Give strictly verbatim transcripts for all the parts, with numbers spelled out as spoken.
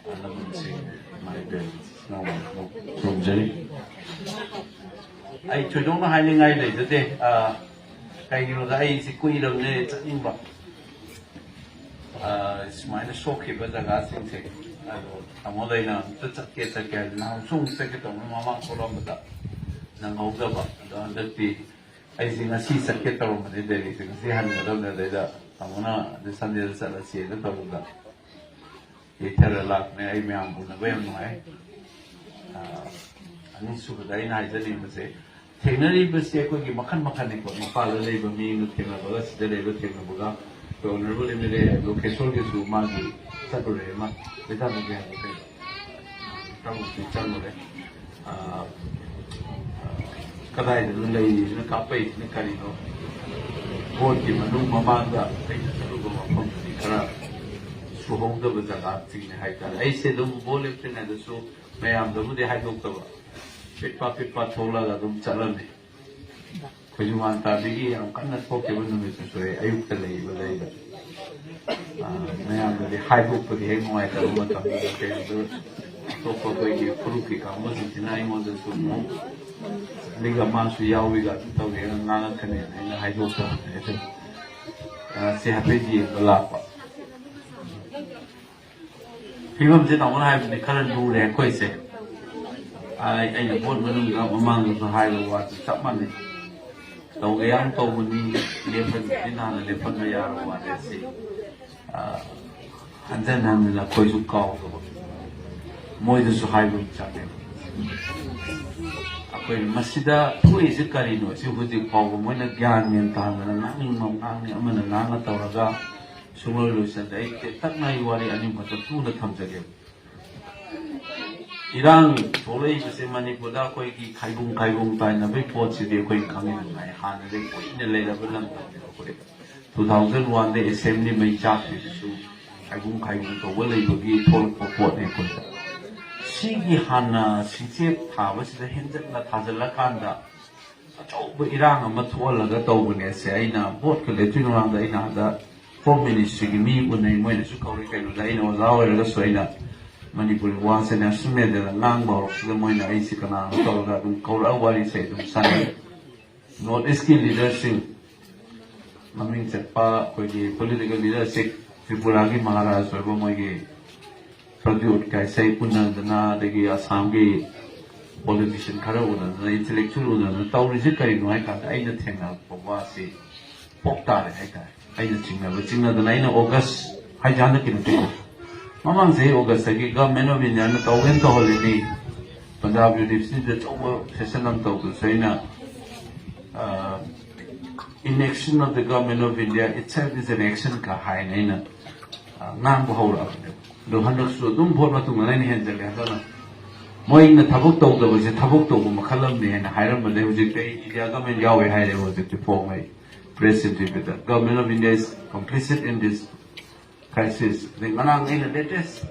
ꯑꯍꯜ ꯂꯃꯟꯁꯤꯡ, ꯏꯃꯥ ꯏꯕꯦꯟ, ꯏꯆꯤꯟ ꯏꯅꯥꯎ ꯈꯨꯔꯨꯝꯖꯔꯤ꯫ ꯑꯩ ꯊꯣꯏꯗꯣꯛꯅ ꯍꯥꯏꯅꯤꯡꯉꯥꯏ ꯂꯩꯖꯗꯦ꯫ ꯑ, ꯀꯩꯒꯤꯅꯣꯗ ꯑꯩꯁꯤ ꯀꯨꯏꯔꯕꯅꯦ ꯆꯠꯅꯤꯡꯕ꯫ ꯑ, ꯁꯨꯃꯥꯏꯅ ꯁꯣꯛꯈꯤꯕ ꯖꯒꯥꯁꯤꯡꯁꯦ꯫ ꯑꯗꯣ ꯇꯥꯃꯣꯗ ꯑꯩꯅ ꯑꯃꯨꯛꯇ ꯆꯠꯀꯦ, ꯆꯠꯀꯦ ꯍꯥꯏꯗꯅ ꯅꯍꯥꯟꯁꯨ ꯑꯃꯨꯛ ꯆꯠꯀꯦ ꯇꯧꯔꯝꯃꯤ ꯃꯃꯥꯡ ꯊꯣꯛꯂꯛꯑꯝꯕꯗ ꯅꯪꯍꯧꯗꯕ꯫ ꯑꯗꯣ ꯍꯟꯗꯛꯇꯤ ꯑꯩꯁꯦ ꯉꯁꯤ ꯆꯠꯀꯦ ꯇꯧꯔꯝꯕꯅꯤ ꯗꯦꯜꯂꯤꯁꯦ, ꯉꯁꯤ ꯍꯟꯒꯗꯕꯅꯦ꯫ ꯑꯗꯩꯗ ꯇꯥꯃꯣꯅ ꯑꯗꯨ ꯁꯟꯗꯦꯗ ꯆꯠꯂꯁꯦꯅ ꯇꯧꯕꯗ ꯌꯩꯊꯔ ꯂꯥꯛꯄꯅꯦ꯫ ꯑꯩ ꯃꯌꯥꯝ ꯎꯅꯕ ꯌꯥꯝ ꯅꯨꯡꯉꯥꯏ꯫ ꯑ, ꯑꯅꯤꯁꯨꯕꯗ ꯑꯩꯅ ꯍꯥꯏꯖꯅꯤꯡꯕꯁꯦ, ꯊꯦꯡꯅꯔꯤꯕꯁꯤ ꯑꯩꯈꯣꯏꯒꯤ ꯃꯈꯜ ꯃꯈꯜꯅꯤꯀꯣ꯫ ꯏꯝꯐꯥꯜꯗ ꯂꯩꯕ ꯃꯤ ꯑꯃ ꯊꯦꯡꯅꯕꯒ ꯁꯤꯗ ꯂꯩꯕ ꯊꯦꯡꯅꯕꯒ, ꯑꯩꯈꯣꯏ ꯑꯣꯅꯔꯦꯕꯜ ꯑꯦꯝ ꯑꯦꯜ ꯑꯦ ꯂꯣꯀꯦꯁꯣꯔꯒꯤꯁꯨ ꯃꯥꯒꯤ ꯆꯠꯂꯨꯔꯦ ꯑꯃ, ꯃꯦꯗꯥꯝ ꯏꯟꯗꯤꯌꯥꯒꯤ ꯀꯩꯅꯣ, ꯇꯔꯨꯛꯇꯤ ꯆꯠꯂꯨꯔꯦ꯫ ꯑ, ꯑ, ꯀꯗꯥꯏꯗꯅꯣ ꯂꯩꯔꯤꯁꯤꯅ, ꯀꯥꯞꯄꯛꯏꯁꯤꯅ ꯀꯔꯤꯅꯣ? ꯚꯣꯠꯀꯤ ꯃꯅꯨꯡ ꯃꯃꯥꯡꯗ ꯑꯩꯅ ꯆꯠꯂꯨꯕ ꯃꯐꯝꯗꯨꯗꯤ ꯈꯔ ꯁꯨꯍꯧꯗꯕ ꯖꯒꯥꯁꯤꯡꯅꯦ ꯍꯥꯏꯇꯥꯔꯦ꯫ ꯑꯩꯁꯦ ꯑꯗꯨꯝ ꯚꯣꯠ ꯂꯦꯞꯇ꯭ꯔꯤꯉꯩꯗꯁꯨ ꯃꯌꯥꯝꯗꯕꯨꯗꯤ ꯍꯥꯏꯗꯣꯛꯇꯕ, ꯄꯤꯠꯄ ꯄꯤꯠꯄ ꯊꯣꯛꯂꯒ ꯑꯗꯨꯝ ꯆꯠꯂꯝꯃꯤ꯫ ꯈꯣꯏꯖꯨꯃꯥꯟ ꯇꯥꯕꯤꯒꯤ ꯌꯥꯝ ꯀꯟꯅ ꯊꯣꯛꯈꯤꯕ ꯅꯨꯃꯤꯠꯇꯨꯁꯨ ꯑꯩ ꯑꯌꯨꯛꯇ ꯂꯩꯕ ꯂꯩꯕ꯫ ꯑ, ꯃꯌꯥꯝꯗꯗꯤ ꯍꯥꯏꯗꯣꯛꯄꯗꯤ ꯍꯦꯛ ꯅꯨꯡꯉꯥꯏꯇꯕ ꯃꯇꯝꯗꯨꯗ ꯀꯩꯅꯣꯗ ꯑꯇꯣꯞꯄ ꯑꯩꯈꯣꯏꯒꯤ ꯐꯨꯔꯨꯞꯀꯤ ꯀꯥꯡꯕꯨꯁꯤꯡꯁꯤꯅ ꯑꯩꯉꯣꯟꯗꯁꯨ ꯑꯃꯨꯛ ꯑꯗꯒꯤ ꯃꯥꯁꯨ ꯌꯥꯎꯏꯒ ꯑꯗꯨꯝ ꯇꯧꯋꯦꯅ ꯉꯥꯡꯉꯛꯀꯅꯤꯅ ꯑꯩꯅ ꯍꯥꯏꯗꯣꯛꯇꯕꯅꯦ꯫ ꯑꯗꯨ, ꯑ, ꯁꯤ ꯍꯥꯏꯐꯦꯠ ꯌꯦꯡꯕ ꯂꯥꯛꯄ꯫ ꯐꯤꯕꯝꯁꯦ ꯇꯥꯃꯣꯅ ꯍꯥꯏꯕꯗꯤ ꯈꯔ ꯂꯨꯔꯦ ꯑꯩꯈꯣꯏꯁꯦ꯫ ꯑꯩ, ꯑꯩꯅ ꯚꯣꯠ ꯃꯅꯨꯡꯗ ꯃꯃꯥꯡꯗꯁꯨ ꯍꯥꯏꯕ ꯋꯥꯗꯨ ꯆꯞ ꯃꯥꯟꯅꯩ꯫ ꯇꯧꯒꯦ ꯌꯥꯝ ꯇꯧꯕꯅꯤ, ꯂꯦꯞꯍꯟꯒꯦꯗꯤ ꯅꯍꯥꯟꯅ ꯂꯦꯞꯍꯟꯕ ꯌꯥꯔꯕ ꯋꯥꯅꯤ꯫ ꯑꯁꯤ, ꯑ, ꯍꯟꯖꯟ ꯍꯟꯖꯟ ꯑꯩꯈꯣꯏꯁꯨ ꯀꯥꯎꯗꯕ, ꯃꯣꯏꯗꯁꯨ ꯍꯥꯏꯕ ꯑꯃ ꯆꯪꯉꯦ꯫ ꯑꯩꯈꯣꯏ ꯃꯁꯤꯗ ꯊꯣꯛꯏꯁꯦ ꯀꯔꯤꯅꯣ? ꯁꯤ ꯍꯧꯖꯤꯛ ꯐꯥꯎꯕ ꯃꯣꯏꯅ ꯒ꯭ꯌꯥꯟ ꯃꯦꯟ ꯇꯥꯗꯅ ꯉꯥꯡꯅꯤꯡꯕ ꯉꯥꯡꯅꯤ, ꯑꯃꯅ ꯉꯥꯡꯉ ꯇꯧꯔꯒ ꯁꯨꯡꯂꯣꯏ ꯂꯣꯏꯁꯤꯟꯗꯦ꯫ ꯑꯩ ꯇꯦꯟꯇꯛꯅ ꯑꯩ ꯋꯥꯔꯤ ꯑꯅꯤ ꯑꯍꯨꯝ ꯈꯛꯇ ꯊꯨꯅ ꯊꯝꯖꯒꯦ꯫ ꯏꯔꯥꯡ ꯊꯣꯛꯂꯛꯏꯕꯁꯦ ꯃꯅꯤꯄꯨꯔꯗ ꯑꯩꯈꯣꯏꯒꯤ ꯈꯥꯏꯕꯨꯡ ꯈꯥꯏꯕꯨꯡ ꯇꯥꯏꯅꯕꯒꯤ ꯄꯣꯠꯁꯤꯗꯤ ꯑꯩꯈꯣꯏ ꯈꯪꯉꯤ ꯅꯨꯡꯉꯥꯏ꯫ ꯍꯥꯟꯅꯗꯒꯤ ꯀꯨꯏꯅ ꯂꯩꯔꯕ ꯂꯝꯗꯝꯅꯦꯕ ꯑꯩꯈꯣꯏ꯫ ꯇꯨ ꯊꯥꯎꯖꯟ ꯋꯥꯟꯗ ꯑꯦꯁꯦꯝꯕ꯭ꯂꯤ ꯃꯩ ꯆꯥꯛꯈꯤꯕꯁꯨ ꯈꯥꯏꯕꯨꯡ ꯈꯥꯏꯕꯨꯡ ꯇꯧꯕ ꯂꯩꯕꯒꯤ ꯊꯣꯛꯂꯛꯄ ꯄꯣꯠꯅꯦ ꯑꯩꯈꯣꯏꯗ꯫ ꯁꯤꯒꯤ ꯍꯥꯟꯅ ꯁꯤꯡꯆꯦꯞ ꯊꯥꯕꯁꯤꯗ ꯍꯦꯟꯖꯟꯅ ꯊꯥꯖꯤꯜꯂꯀꯥꯟꯗ ꯑꯆꯧꯕ ꯏꯔꯥꯡ ꯑꯃ ꯊꯣꯛꯍꯜꯂꯒ ꯇꯧꯕꯅꯦ꯫ ꯁꯦ ꯑꯩꯅ ꯚꯣꯠꯀ ꯂꯦꯞꯇ꯭ꯔꯤ ꯃꯃꯥꯡꯗ ꯑꯩꯅ ꯑꯥꯗ ꯍꯣꯝ ꯃꯤꯅꯤꯁꯇ꯭ꯔꯤꯒꯤ ꯃꯤ ꯎꯅꯩ, ꯃꯣꯏꯅꯁꯨ ꯀꯧꯔꯤ꯫ ꯀꯩꯅꯣꯗ ꯑꯩꯅ ꯑꯣꯖꯥ ꯑꯣꯏꯔꯒꯁꯨ ꯑꯩꯅ ꯃꯅꯤꯄꯨꯔꯤ ꯋꯥꯁꯦ ꯅꯦꯁꯅꯦꯜ ꯃꯦꯗꯤꯌꯥꯗ ꯉꯥꯡꯕ ꯍꯧꯔꯛꯄꯁꯤꯗ ꯃꯣꯏꯅ ꯑꯩꯁꯦ ꯀꯅꯥꯅꯣ ꯇꯧꯔꯒ ꯑꯗꯨꯝ ꯀꯧꯔꯛꯑ ꯋꯥꯔꯤꯁꯦ ꯑꯗꯨꯝ ꯁꯥꯟꯅꯩ꯫ ꯅꯣꯔꯠ ꯏꯁꯀꯤ ꯂꯤꯗꯔꯁꯤꯡ, ꯃꯃꯤꯡ ꯆꯠꯄ ꯑꯩꯈꯣꯏꯒꯤ ꯄꯣꯂꯤꯇꯤꯀꯦꯜ ꯂꯤꯗꯔꯁꯤꯡ, ꯇ꯭ꯔꯤꯄꯨꯔꯥꯒꯤ ꯃꯍꯥꯔꯥꯖ ꯑꯣꯏꯕ ꯃꯣꯏꯒꯤ ꯄ꯭ꯔꯗ꯭ꯌꯨꯠ ꯀꯥꯏꯁꯩ ꯎꯅꯗꯅ, ꯑꯗꯒꯤ ꯑꯁꯥꯝꯒꯤ ꯄꯣꯂꯤꯇꯤꯁꯤꯌꯟ ꯈꯔ ꯎꯅꯗꯅ, ꯏꯟꯇꯦꯂꯦꯛꯆꯨꯋꯦꯜ ꯎꯅꯗꯅ ꯇꯧꯔꯤꯁꯦ ꯀꯔꯤꯅꯣ ꯍꯥꯏ ꯀꯥꯟꯗ, ꯑꯩꯅ ꯊꯦꯡꯅꯔꯛꯄ ꯋꯥꯁꯤ ꯄꯣꯛ ꯇꯥꯔꯦ ꯍꯥꯏꯇꯥꯔꯦ꯫ ꯑꯩꯅ ꯆꯤꯡꯅꯕ ꯆꯤꯡꯅꯗꯅ ꯑꯩꯅ ꯑꯣꯒꯁ ꯍꯥꯏꯁꯦ ꯍꯟꯗꯛꯀꯤ ꯅꯠꯇꯦꯀꯣ, ꯃꯃꯥꯡ ꯆꯍꯤ ꯑꯣꯒꯁꯇꯒꯤ ꯒꯚꯔꯟꯃꯦꯟ ꯑꯣꯐ ꯏꯟꯗꯤꯌꯥꯅ ꯇꯧꯒꯦꯅ ꯇꯧꯍꯜꯂꯤꯅꯤ, ꯄꯟꯖꯥꯕ ꯌꯨꯅꯤꯚꯔꯁꯤꯇꯤꯗ ꯑꯆꯧꯕ ꯁꯦꯁꯟ ꯑꯃ ꯇꯧꯗ꯭ꯔꯁꯨ ꯑꯩꯅ, inaction of the Government of India itself is an action ꯀ ꯍꯥꯏꯅ ꯑꯩꯅ, ꯑ, ꯉꯥꯡꯕ ꯍꯧꯔꯛꯑꯕꯅꯦꯕ꯫ ꯑꯗꯣ ꯍꯟꯗꯛꯁꯨ ꯑꯗꯨꯝ ꯚꯣꯠ ꯃꯇꯨꯡꯗ ꯑꯩꯅ ꯍꯦꯟꯖꯜꯂꯦ꯫ ꯍꯟꯗꯛꯅ ꯃꯣꯏꯅ ꯊꯕꯛ ꯇꯧꯗꯕꯁꯦ ꯊꯕꯛ ꯇꯧꯕ ꯃꯈꯜ ꯑꯃꯅꯤ ꯍꯥꯏꯅ ꯍꯥꯏꯔꯝꯕꯅꯦ꯫ ꯍꯧꯖꯤꯛꯇꯤ ꯑꯩ ꯏꯟꯗꯤꯌꯥ ꯒꯚꯔꯟꯃꯦꯟ ꯌꯥꯎꯋꯦ ꯍꯥꯏꯔꯦꯕ꯫ ꯍꯧꯖꯤꯛꯇꯤ ꯐꯣꯡꯉꯦ ꯑꯩ press ꯏꯟꯇꯔꯚ꯭ꯌꯨꯗ, "Government of India is complicit in this crisis." ꯑꯗꯩ ꯉꯔꯥꯡ ꯑꯩꯅ latest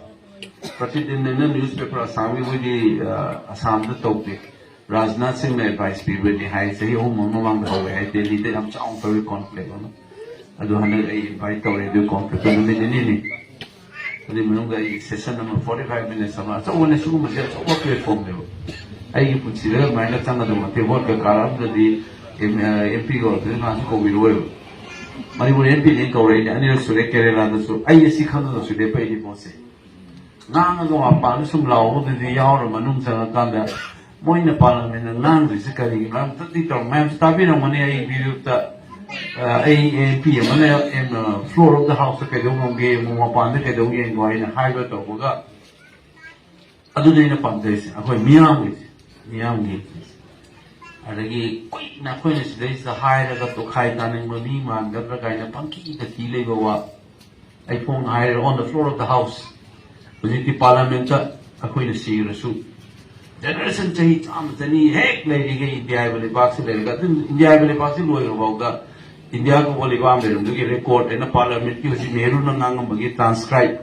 ꯄ꯭ꯔꯇꯤꯗꯤꯟ ꯑꯅ ꯅ꯭ꯌꯨꯁꯄꯦꯄꯔ ꯑꯁꯥꯝꯒꯤ, ꯃꯣꯏꯗꯤ, ꯑ, ꯑꯁꯥꯝꯗ ꯇꯧꯗꯦ, ꯔꯥꯖꯅꯥꯊ ꯁꯤꯡꯅ ꯑꯦꯗꯚꯥꯏꯁ ꯄꯤꯕꯅꯤ ꯍꯥꯏ꯫ ꯆꯍꯤ ꯑꯍꯨꯝ ꯃꯃꯥꯡꯗ ꯍꯧꯋꯦ ꯍꯥꯏ, ꯗꯦꯜꯂꯤꯗ ꯌꯥꯝ ꯆꯥꯎꯅ ꯇꯧꯋꯤ ꯀꯣꯟꯐ꯭ꯂꯤꯛ ꯑꯃ꯫ ꯑꯗꯨ ꯍꯟꯗꯛ ꯑꯩ ꯏꯟꯚꯥꯏꯠ ꯇꯧꯔꯦ, ꯑꯗꯨ ꯀꯣꯟꯐ꯭ꯂꯤꯛꯇ ꯅꯨꯃꯤꯠ ꯅꯤꯅꯤꯅꯤ꯫ ꯑꯗꯨꯒꯤ ꯃꯅꯨꯡꯗ ꯑꯩ ꯁꯦꯁꯟ ꯑꯃ, ꯐꯣꯔꯇꯤ ꯐꯥꯏꯚ ꯃꯤꯅꯤꯠꯁ ꯑꯃ, ꯑꯆꯧꯕꯅꯦ, ꯁꯤꯒꯨꯝꯕꯁꯦ ꯑꯆꯧꯕ ꯄ꯭ꯂꯦꯠꯐꯣꯝꯅꯦꯕ꯫ ꯑꯩꯒꯤ ꯄꯨꯟꯁꯤꯗ ꯑꯗꯨꯃꯥꯏꯅ ꯆꯪꯒꯗꯕ ꯅꯠꯇꯦ꯫ ꯚꯣꯠꯀ ꯀꯥꯔꯛꯑꯝꯗ꯭ꯔꯗꯤ ꯑꯦꯝ ꯄꯤꯒ ꯑꯣꯏꯔꯛꯇ꯭ꯔꯗꯤ ꯀꯅꯥꯁꯨ ꯀꯧꯕꯤꯔꯣꯏꯕ꯫ ꯃꯅꯤꯄꯨꯔ ꯑꯦꯝ ꯄꯤꯅꯦꯅ ꯀꯧꯔꯛꯏꯅꯦ ꯑꯅꯤꯔꯛ ꯁꯨꯔꯦ, ꯀꯦꯔꯦꯂꯥꯗꯁꯨ꯫ ꯑꯩ ꯑꯁꯤ ꯈꯪꯉꯒꯁꯨ ꯂꯦꯞꯄꯛꯏꯅꯤ ꯄꯣꯠꯁꯦ꯫ ꯉꯥꯡꯉꯒ ꯃꯄꯥꯟꯗ ꯁꯨꯝ ꯂꯥꯎꯕꯗꯨꯗꯤ ꯌꯥꯎꯔ ꯃꯅꯨꯡ ꯆꯪꯉꯀꯥꯟꯗ ꯃꯣꯏꯅ ꯄꯥꯔꯂꯤꯌꯥꯃꯦꯟꯗ ꯉꯥꯡꯗꯣꯏꯁꯦ ꯀꯔꯤꯒꯤꯅꯣ? ꯑꯝꯇꯗꯤ ꯇꯧꯔꯣ꯫ ꯃꯌꯥꯝꯁꯨ ꯇꯥꯕꯤꯔꯝꯒꯅꯤ ꯑꯩ ꯚꯤꯗꯤꯑꯣꯗ, ꯑ, ꯑꯩ ꯑꯦꯝ ꯄꯤ ꯑꯃꯅ, ꯑ, floor of the house ꯀꯩꯗꯧ ꯉꯝꯒꯦ, ꯑꯃꯨꯛ ꯃꯄꯥꯟꯗ ꯀꯩꯗꯧ ꯌꯦꯡꯉꯣ ꯍꯥꯏꯅ ꯍꯥꯏꯕ ꯇꯧꯕꯒ, ꯑꯗꯨꯅꯤ ꯑꯩꯅ ꯄꯥꯝꯖꯩꯁꯦ, ꯑꯩꯈꯣꯏ ꯃꯤꯌꯥꯝꯒꯤꯁꯦ, ꯃꯤꯌꯥꯝꯒꯤ꯫ ꯑꯗꯒꯤ ꯀꯨꯏꯅ ꯑꯩꯈꯣꯏꯅ ꯁꯤꯗꯩꯁꯤꯗ ꯍꯥꯏꯔꯒ ꯇꯣꯈꯥꯏ ꯇꯥꯅꯤꯡꯕ ꯃꯤ ꯃꯥꯟꯒꯗ꯭ꯔꯥ ꯀꯥꯏꯅ ꯄꯪꯀꯤꯗ ꯀꯤ ꯂꯩꯕ ꯋꯥ, ꯑꯩ ꯐꯣꯡꯅ ꯍꯥꯏꯔꯦ, on the floor of the house꯫ ꯍꯧꯖꯤꯛꯇꯤ ꯄꯥꯔꯂꯤꯌꯥꯃꯦꯟꯇ ꯑꯩꯈꯣꯏꯅ ꯁꯤꯔꯁꯨ, ꯖꯦꯅꯦꯔꯦꯁꯟ ꯆꯍꯤ ꯆꯥꯝꯃ ꯆꯅꯤ ꯍꯦꯛ ꯂꯩꯔꯤꯈꯩ ꯏꯟꯗꯤꯌꯥ ꯍꯥꯏꯕ ꯂꯩꯕꯥꯛꯁꯤ ꯂꯩꯔꯒ, ꯑꯗꯨꯝ ꯏꯟꯗꯤꯌꯥ ꯍꯥꯏꯕ ꯂꯩꯕꯥꯛꯁꯤ ꯂꯣꯏꯈ꯭ꯔ ꯐꯥꯎꯗ ꯏꯟꯗꯤꯌꯥ ꯀꯧꯕ ꯂꯩꯕꯥꯛ ꯑꯃ ꯂꯩꯔꯝꯗꯨꯒꯤ ꯔꯦꯀꯣꯔꯗ ꯑꯩꯅ ꯄꯥꯔꯂꯤꯌꯥꯃꯦꯟꯠꯀꯤ ꯍꯧꯖꯤꯛ ꯅꯦꯍꯔꯨꯅ ꯉꯥꯡꯉꯝꯕꯒꯤ ꯇ꯭ꯔꯥꯟꯁꯀ꯭ꯔꯥꯏꯕ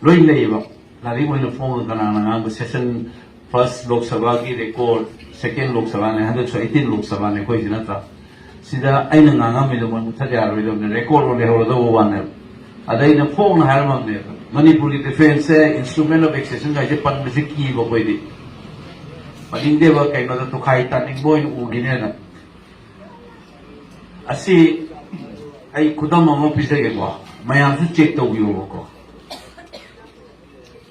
ꯂꯣꯏ ꯂꯩꯌꯦꯕ꯫ ꯂꯥꯏꯔꯤꯛ ꯑꯣꯏꯅ ꯐꯣꯡꯉꯒ ꯀꯅꯥꯅ ꯉꯥꯡꯕ, ꯁꯦꯁꯟ ꯐꯥꯔꯁ ꯂꯣꯛ ꯁꯚꯥꯒꯤ ꯔꯦꯀꯣꯔꯗ, ꯁꯦꯀꯦꯟ ꯂꯣꯛ ꯁꯚꯥꯅꯦ, ꯍꯟꯗꯛꯁꯨ ꯑꯩꯠꯇꯤꯟ ꯂꯣꯛ ꯁꯚꯥꯅꯦ ꯑꯩꯈꯣꯏꯁꯤ ꯅꯠꯇ꯭ꯔꯥ? ꯁꯤꯗ ꯑꯩꯅ ꯉꯥꯡꯉꯝꯃꯤꯗꯣ ꯃꯣꯏ ꯃꯨꯊꯠ ꯌꯥꯔꯣꯏꯗꯕꯅꯦ, ꯔꯦꯀꯣꯔꯗ ꯂꯩꯍꯧꯔꯗꯧꯕ ꯋꯥꯅꯦꯕ꯫ ꯑꯗ ꯑꯩꯅ ꯐꯣꯡꯅ ꯍꯥꯏꯔꯝꯃꯕꯅꯦꯕ, ꯃꯅꯤꯄꯨꯔꯒꯤ ꯗꯤꯐꯦꯟꯁꯁꯦ instrument of accession ꯍꯥꯏꯁꯦ ꯄꯟꯕꯁꯦ ꯀꯤꯕ ꯑꯩꯈꯣꯏꯗꯤ꯫ ꯄꯟꯅꯤꯡꯗꯦꯕ, ꯀꯩꯅꯣꯗ ꯇꯣꯈꯥꯏ ꯇꯥꯅꯤꯡꯕ ꯑꯣꯏꯅ ꯎꯈꯤꯅꯦꯅ꯫ ꯑꯁꯤ ꯑꯩ ꯈꯨꯗꯝ ꯑꯃ ꯄꯤꯖꯒꯦꯀꯣ, ꯃꯌꯥꯝꯁꯨ ꯆꯦꯛ ꯇꯧꯕꯤꯌꯣꯕꯀꯣ꯫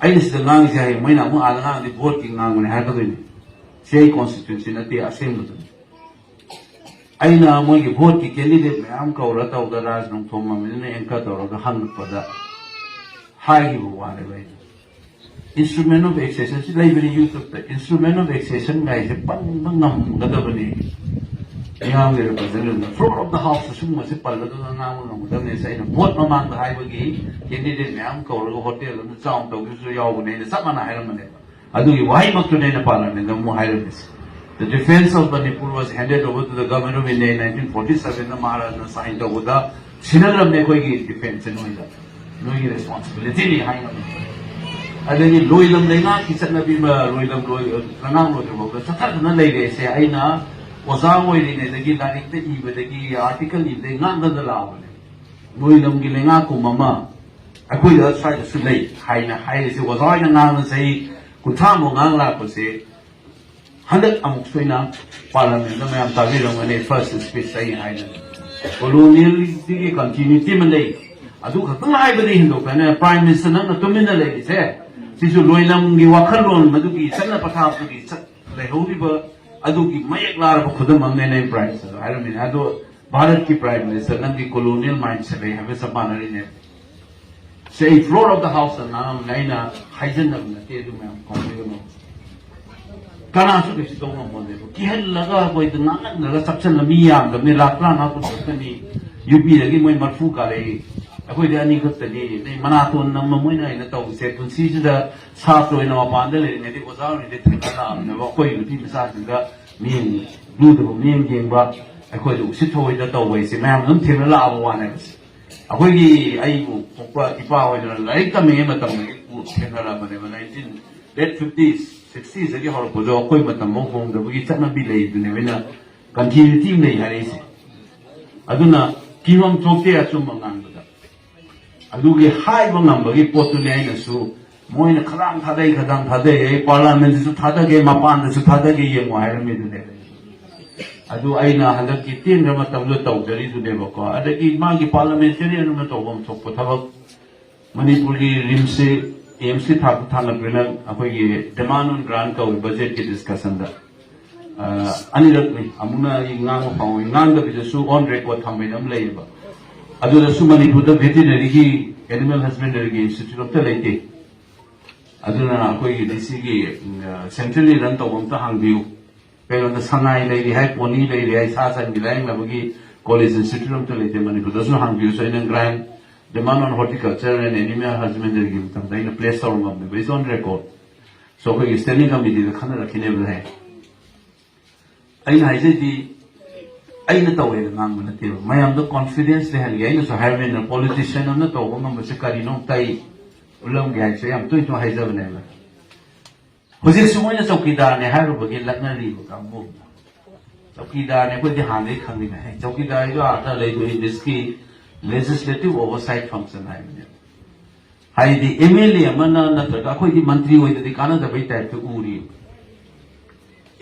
ꯑꯩꯅ ꯁꯤꯗ ꯉꯥꯡꯉꯤꯁꯦ ꯍꯌꯦꯡ ꯃꯣꯏꯅ ꯑꯃꯨꯛ ꯑꯥꯗ ꯉꯥꯡꯉꯗꯤ ꯚꯣꯠꯀꯤ ꯉꯥꯡꯕꯅꯦ ꯍꯥꯏꯔꯛꯀꯗꯣꯏꯅꯤ꯫ ꯁꯤ ꯑꯩ ꯀꯣꯟꯁꯇꯤꯇ꯭ꯌꯨꯟꯁꯤ ꯅꯠꯇꯦ, ꯑꯁꯦꯡꯕꯗꯨꯅꯤ꯫ ꯑꯩꯅ ꯃꯣꯏꯒꯤ ꯚꯣꯠꯀꯤ ꯀꯦꯟꯗꯤꯗꯦꯠ ꯃꯌꯥꯝ ꯀꯧꯔ ꯇꯧꯗ ꯔꯥꯖ ꯅꯣꯡꯊꯣꯝꯕꯝꯅ ꯑꯦꯡꯀꯔ ꯇꯧꯔꯒ ꯍꯪꯉꯛꯄꯗ ꯍꯥꯏꯈꯤꯕ ꯋꯥꯅꯦꯕ ꯑꯩꯅ꯫ Instrument of accession ꯁꯤ ꯂꯩꯕꯅꯤ YouTube ꯇ꯫ Instrument of accession ꯒꯥꯏꯁꯦ ꯄꯟꯕ ꯉꯝꯒꯗꯕꯅꯤ꯫ ꯃꯤꯌꯥꯝꯒꯤ representative ꯅ floor of the house ꯇ ꯁꯤꯒꯨꯝꯕꯁꯦ ꯄꯜꯂꯒ ꯉꯥꯡꯕ ꯉꯝꯒꯗꯕꯅꯤ꯫ ꯑꯩꯅ ꯚꯣꯠ ꯃꯃꯥꯡꯗ ꯍꯥꯏꯕꯒꯤ ꯀꯦꯟꯗꯤꯗꯦꯠ ꯃꯌꯥꯝ ꯀꯧꯔꯒ ꯍꯣꯇꯦꯜ ꯑꯃ ꯆꯥꯎꯅ ꯇꯧꯈꯤꯕꯁꯨ ꯌꯥꯎꯕꯅꯦ, ꯑꯩꯅ ꯆꯞ ꯃꯥꯟꯅ ꯍꯥꯏꯔꯝꯕꯅꯦꯕ꯫ ꯑꯗꯨꯒꯤ ꯋꯥꯍꯩꯃꯛꯇꯨꯅꯦ ꯑꯩꯅ ꯄꯥꯔꯂꯤꯌꯥꯃꯦꯟꯗ ꯑꯃꯨꯛ ꯍꯥꯏꯔꯝꯃꯤꯁꯦ꯫ The defense of Manipur was handed over to the government of India in nineteen forty seven ꯅ ꯃꯍꯥꯔꯥꯖꯅ ꯁꯥꯏꯟ ꯇꯧꯕꯗ ꯁꯤꯟꯅꯈ꯭ꯔꯕꯅꯦ ꯑꯩꯈꯣꯏꯒꯤ ꯗꯤꯐꯦꯟꯁꯁꯦ ꯅꯣꯏꯗ꯫ ꯅꯣꯏꯒꯤ ꯔꯦꯁꯄꯣꯟꯁꯤꯕꯤꯂꯤꯇꯤꯅꯤ ꯍꯥꯏꯅꯕ꯫ ꯑꯗꯒꯤ ꯂꯣꯏꯂꯝ ꯂꯩꯉꯥꯛꯀꯤ ꯆꯠꯅꯕꯤ ꯑꯃ ꯂꯣꯏꯂꯝ ꯂꯣꯏ ꯂꯩꯉꯥꯛ ꯂꯣꯏꯗ꯭ꯔꯤꯐꯥꯎꯗ ꯆꯠꯊꯗꯨꯅ ꯂꯩꯔꯦꯁꯦ꯫ ꯑꯩꯅ ꯑꯣꯖꯥ ꯑꯣꯏꯔꯤꯉꯩꯗꯒꯤ ꯂꯥꯏꯔꯤꯛꯇ ꯏꯕꯗꯒꯤ ꯑꯥꯔꯇꯤꯀꯜ ꯏꯕꯗꯒꯤ ꯉꯥꯡꯗꯅ ꯂꯥꯛꯑꯕꯅꯦ꯫ ꯂꯣꯏꯂꯝꯒꯤ ꯂꯩꯉꯥꯛꯀꯨꯝꯕ ꯑꯃ ꯑꯩꯈꯣꯏꯗ ꯁ꯭ꯋꯥꯏꯗꯁꯨ ꯂꯩ ꯍꯥꯏꯅ ꯍꯥꯏꯔꯤꯁꯦ꯫ ꯑꯣꯖꯥ ꯍꯣꯏꯅ ꯉꯥꯡꯅ ꯆꯍꯤ ꯀꯨꯟꯊ꯭ꯔꯥꯃꯨꯛ ꯉꯥꯡ ꯂꯥꯛꯄꯁꯦ ꯍꯟꯗꯛ ꯑꯃꯨꯛ ꯁꯣꯏꯅ ꯄꯥꯔꯂꯤꯌꯥꯃꯦꯟꯗ ꯃꯌꯥꯝ ꯇꯥꯕꯤꯔꯝꯒꯅꯤ꯫ ꯐꯥꯔꯁ ꯁ꯭ꯄꯤꯆ ꯑꯩ ꯍꯥꯏꯅ ꯀꯣꯂꯣꯅꯤꯌꯦꯜꯒꯤ ꯀꯟꯇꯤꯅ꯭ꯌꯨꯇꯤ ꯑꯃ ꯂꯩ꯫ ꯑꯗꯨ ꯈꯛꯇꯪ ꯍꯥꯏꯕꯗꯤ ꯍꯦꯟꯗꯣꯛꯇꯅ ꯄ꯭ꯔꯥꯏꯝ ꯃꯤꯅꯤꯁꯇꯔ ꯅꯪꯅ ꯇꯨꯃꯤꯟꯅ ꯂꯩꯔꯤꯁꯦ ꯁꯤꯁꯨ ꯂꯣꯏꯂꯝꯒꯤ ꯋꯥꯈꯜꯂꯣꯟ ꯃꯗꯨꯒꯤ ꯆꯠꯅ ꯄꯊꯥꯞꯇꯨꯒꯤ ꯆꯠ ꯂꯩꯍꯧꯔꯤꯕ ꯑꯗꯨꯒꯤ ꯃꯌꯦꯛ ꯂꯥꯔꯕ ꯈꯨꯗꯝ ꯑꯃꯅꯦꯅ ꯑꯩ ꯄ꯭ꯔꯥꯏꯝ ꯃꯤꯅꯤꯁꯇꯔꯗ ꯍꯥꯏꯔꯝꯃꯤꯅꯦ꯫ ꯑꯗꯣ ꯚꯥꯔꯠꯀꯤ ꯄ꯭ꯔꯥꯏꯝ ꯃꯤꯅꯤꯁꯇꯔ ꯅꯪꯒꯤ ꯀꯣꯂꯣꯅꯤꯌꯦꯜ ꯃꯥꯏꯟꯁꯦꯠ ꯂꯩ ꯍꯥꯏꯕ ꯆꯞ ꯃꯥꯟꯅꯔꯤꯅꯦ꯫ ꯁꯤ ꯑꯩ floor of the house ꯇ ꯉꯥꯡꯉꯝꯅꯦ, ꯑꯩꯅ ꯍꯥꯏꯖꯟꯅꯕ ꯅꯠꯇꯦ꯫ ꯑꯗꯨ ꯃꯌꯥꯝ ꯈꯪꯕꯤꯒꯅꯨ꯫ ꯀꯅꯥꯁꯨ ꯀꯩꯁꯨ ꯇꯧ ꯉꯝꯃꯣꯏꯕ꯫ ꯀꯤꯍꯜꯂꯒ ꯑꯩꯈꯣꯏꯗ ꯉꯥꯡꯍꯟꯗ꯭ꯔꯒ ꯆꯞꯁꯤꯜꯂ ꯃꯤ ꯌꯥꯝꯗꯕꯅꯤ, ꯂꯥꯛ ꯇꯔꯥꯃꯉꯥ ꯀꯨꯟ ꯈꯛꯇꯅꯤ꯫ ꯌꯨ ꯄꯤꯗꯒꯤ ꯃꯣꯏ ꯃꯔꯐꯨ ꯀꯥꯔꯛꯏ, ꯑꯩꯈꯣꯏꯗꯤ ꯑꯅꯤ ꯈꯛꯇꯅꯤ꯫ ꯑꯗꯩ ꯃꯅꯥꯇꯣꯟ ꯅꯝꯃ ꯃꯣꯏꯅ ꯑꯩꯅ ꯇꯧꯕꯁꯦ ꯄꯨꯟꯁꯤꯁꯤꯗ ꯁꯥꯇ꯭ꯔ ꯑꯣꯏꯅ ꯃꯄꯥꯟꯗ ꯂꯩꯔꯤꯉꯩꯗꯩ ꯑꯣꯖꯥ ꯑꯣꯏꯔꯤꯉꯩꯗꯩ ꯊꯦꯡꯅ ꯂꯥꯛꯑꯕꯅꯦꯕ꯫ ꯑꯩꯈꯣꯏ ꯅꯨꯄꯤ ꯃꯆꯥꯁꯤꯡꯗ ꯃꯤꯠꯌꯦꯡ ꯂꯨꯗꯕ ꯃꯤꯠꯌꯦꯡ ꯌꯦꯡꯕ, ꯑꯩꯈꯣꯏꯗ ꯎꯁꯤꯠ ꯊꯑꯣꯏꯗ ꯇꯧꯕ ꯍꯥꯏꯁꯦ ꯃꯌꯥꯝ ꯑꯗꯨꯝ ꯊꯦꯡꯅ ꯂꯥꯛꯑꯕ ꯋꯥꯅꯦꯕ꯫ ꯑꯩꯈꯣꯏꯒꯤ ꯑꯩꯕꯨ ꯄꯣꯛꯄ ꯏꯄꯥ ꯍꯣꯏꯅ ꯂꯥꯏꯔꯤꯛ ꯇꯝꯃꯤꯉꯩ ꯃꯇꯝꯗꯒꯤ ꯎ-, ꯊꯦꯡꯅꯔꯛꯑꯕꯅꯦꯕ꯫ ꯅꯥꯏꯟꯇꯤꯟ, ꯂꯦꯠ ꯐꯤꯐꯇꯤꯁ, ꯁꯤꯛꯁꯇꯤꯁꯇꯒꯤ ꯍꯧꯔꯛꯄꯗꯣ ꯑꯩꯈꯣꯏ ꯃꯇꯝꯐꯥꯎ ꯍꯣꯡꯗꯕꯒꯤ ꯆꯠꯅꯕꯤ ꯂꯩꯗꯨꯅꯦꯕ ꯑꯩꯅ ꯀꯟꯇꯤꯅ꯭ꯌꯨꯇꯤ ꯑꯃ ꯂꯩ ꯍꯥꯏꯔꯛꯏꯁꯦ꯫ ꯑꯗꯨꯅ ꯀꯤꯐꯝ ꯊꯣꯛꯇꯦ ꯑꯆꯨꯝꯕ ꯉꯥꯡꯕꯗ꯫ ꯑꯗꯨꯒꯤ ꯍꯥꯏꯕ ꯉꯝꯕꯒꯤ ꯄꯣꯠꯇꯨꯅꯤ ꯑꯩꯅꯁꯨ, ꯃꯣꯏꯅ ꯈꯗꯥꯡ ꯊꯥꯗꯩ, ꯈꯗꯥꯡ ꯊꯥꯗꯩ, ꯑꯩ ꯄꯥꯔꯂꯥꯃꯦꯟꯗꯁꯨ ꯊꯥꯗꯒꯦ, ꯃꯄꯥꯟꯗꯁꯨ ꯊꯥꯗꯒꯦ, ꯌꯦꯡꯉꯣ ꯍꯥꯏꯔꯝꯃꯤꯗꯨꯅꯦ꯫ ꯑꯗꯨ ꯑꯩꯅ ꯍꯟꯗꯛꯀꯤ ꯇꯦꯟꯈ꯭ꯔ ꯃꯇꯝꯗ ꯇꯧꯖꯔꯤꯗꯨꯅꯦꯕꯀꯣ꯫ ꯑꯗꯒꯤ ꯃꯥꯒꯤ ꯄꯥꯔꯂꯥꯃꯦꯟꯇꯔꯤꯌꯟ ꯑꯃꯅ ꯇꯧꯐꯝ ꯊꯣꯛꯄ ꯊꯕꯛ, ꯃꯅꯤꯄꯨꯔꯒꯤ ꯔꯤꯝꯁꯁꯤ, ꯑꯦꯝꯁꯀꯤ ꯊꯥꯛꯇ ꯊꯥꯡꯒꯠꯄꯅ ꯑꯩꯈꯣꯏꯒꯤ demand on grant ꯀꯧꯏ ꯕꯖꯦꯠꯀꯤ ꯗꯤꯁꯀꯁꯟꯗ꯫ ꯑꯅꯤꯔꯛꯅꯤ꯫ ꯑꯃꯨꯛꯅ ꯑꯩ ꯉꯥꯡꯕ ꯐꯪꯉꯣꯏ, ꯉꯥꯡꯗꯕꯤꯗꯁꯨ ꯑꯣꯟ ꯔꯦꯀꯣꯔꯗ ꯊꯝꯕꯩꯅ ꯑꯃ ꯂꯩꯌꯦꯕ꯫ ꯑꯗꯨꯗꯁꯨ ꯃꯅꯤꯄꯨꯔꯗ ꯚꯦꯇꯤꯅꯔꯤꯒꯤ, ꯑꯦꯅꯤꯃꯦꯜ ꯍꯁꯕꯦꯟꯗꯔꯤꯒꯤ ꯏꯟꯁꯇꯤꯇ꯭ꯌꯨꯠ ꯑꯝꯇ ꯂꯩꯇꯦ꯫ ꯑꯗꯨꯅ ꯑꯩꯈꯣꯏꯒꯤꯗꯤ ꯁꯤꯒꯤ ꯁꯦꯟꯇ꯭ꯔꯦꯜꯂꯤ ꯔꯟ ꯇꯧꯕ ꯑꯝꯇ ꯍꯥꯡꯕꯤꯌꯨ꯫ ꯀꯩꯅꯣꯗ ꯁꯉꯥꯏ ꯂꯩꯔꯤ ꯍꯥꯏ, ꯄꯣꯅꯤ ꯂꯩꯔꯤ ꯍꯥꯏ, ꯁꯥ ꯁꯟꯒꯤ ꯂꯥꯌꯦꯡꯅꯕꯒꯤ ꯀꯣꯂꯦꯖ ꯏꯟꯁꯇꯤꯇ꯭ꯌꯨꯠ ꯑꯝꯇ ꯂꯩꯇꯦ ꯃꯅꯤꯄꯨꯔꯗꯁꯨ꯫ ꯍꯥꯡꯕꯤꯌꯨ꯫ So ꯑꯩꯅ grant, demand on horticulture and animal husbandryꯒꯤ ꯃꯇꯝꯗ ꯑꯩꯅ ꯄ꯭ꯂꯦꯁ ꯇꯧꯔꯝꯃꯕꯅꯦꯕ, it's on record꯫ So ꯑꯩꯈꯣꯏꯒꯤ ꯁ꯭ꯇꯦꯟꯗꯤꯡ ꯀꯃꯤꯇꯤꯗ ꯈꯟꯅꯔꯛꯈꯤꯅꯦꯕ꯫ ꯍꯥꯏ, ꯑꯩꯅ ꯍꯥꯏꯖꯩꯗꯤ ꯑꯩꯅ ꯇꯧꯋꯦꯅ ꯉꯥꯡꯕ ꯅꯠꯇꯦꯕ, ꯃꯌꯥꯝꯗ ꯀꯣꯟꯐꯤꯗꯦꯟꯁ ꯂꯩꯍꯟꯒꯦ꯫ ꯑꯩꯅꯁꯨ ꯍꯥꯏꯕꯅꯤꯅ, ꯄꯣꯂꯤꯇꯤꯁꯤꯌꯥꯟ ꯑꯃꯅ ꯇꯧꯕ ꯉꯝꯕꯁꯦ ꯀꯔꯤꯅꯣ ꯑꯝꯇ ꯑꯩ ꯎꯠꯂꯝꯒꯦ ꯍꯥꯏꯁꯦ ꯌꯥꯝ ꯇꯣꯏ ꯇꯣꯏ ꯍꯥꯏꯖꯕꯅꯦꯕ꯫ ꯍꯧꯖꯤꯛꯁꯨ ꯃꯣꯏꯅ ꯆꯧꯀꯤꯗꯥꯔꯅꯦ ꯍꯥꯏꯔꯨꯕꯒꯤ ꯂꯛꯅꯔꯤꯕ ꯀꯥꯡꯕꯨ ꯑꯃ꯫ ꯆꯧꯀꯤꯗꯥꯔꯅꯦ, ꯑꯩꯈꯣꯏꯗꯤ ꯍꯥꯟꯅꯗꯒꯤ ꯈꯪꯉꯤꯅꯦ꯫ ꯍꯦ, ꯆꯧꯀꯤꯗꯥꯔ ꯍꯥꯏꯗꯣ ꯑꯥꯗ ꯂꯩꯕ ꯏꯪꯂꯤꯁꯀꯤ legislative oversight function ꯍꯥꯏꯕꯅꯦꯕ꯫ ꯍꯥꯏꯗꯤ ꯑꯦꯝ ꯑꯦꯜ ꯑꯦ ꯑꯃꯅ ꯅꯠꯇ꯭ꯔꯒ ꯑꯩꯈꯣꯏꯗꯤ ꯃꯟꯇ꯭ꯔꯤ ꯑꯣꯏꯗꯗꯤ ꯀꯥꯟꯅꯗꯕꯩ ꯇꯥꯏꯞꯇ ꯎꯔꯤꯕ꯫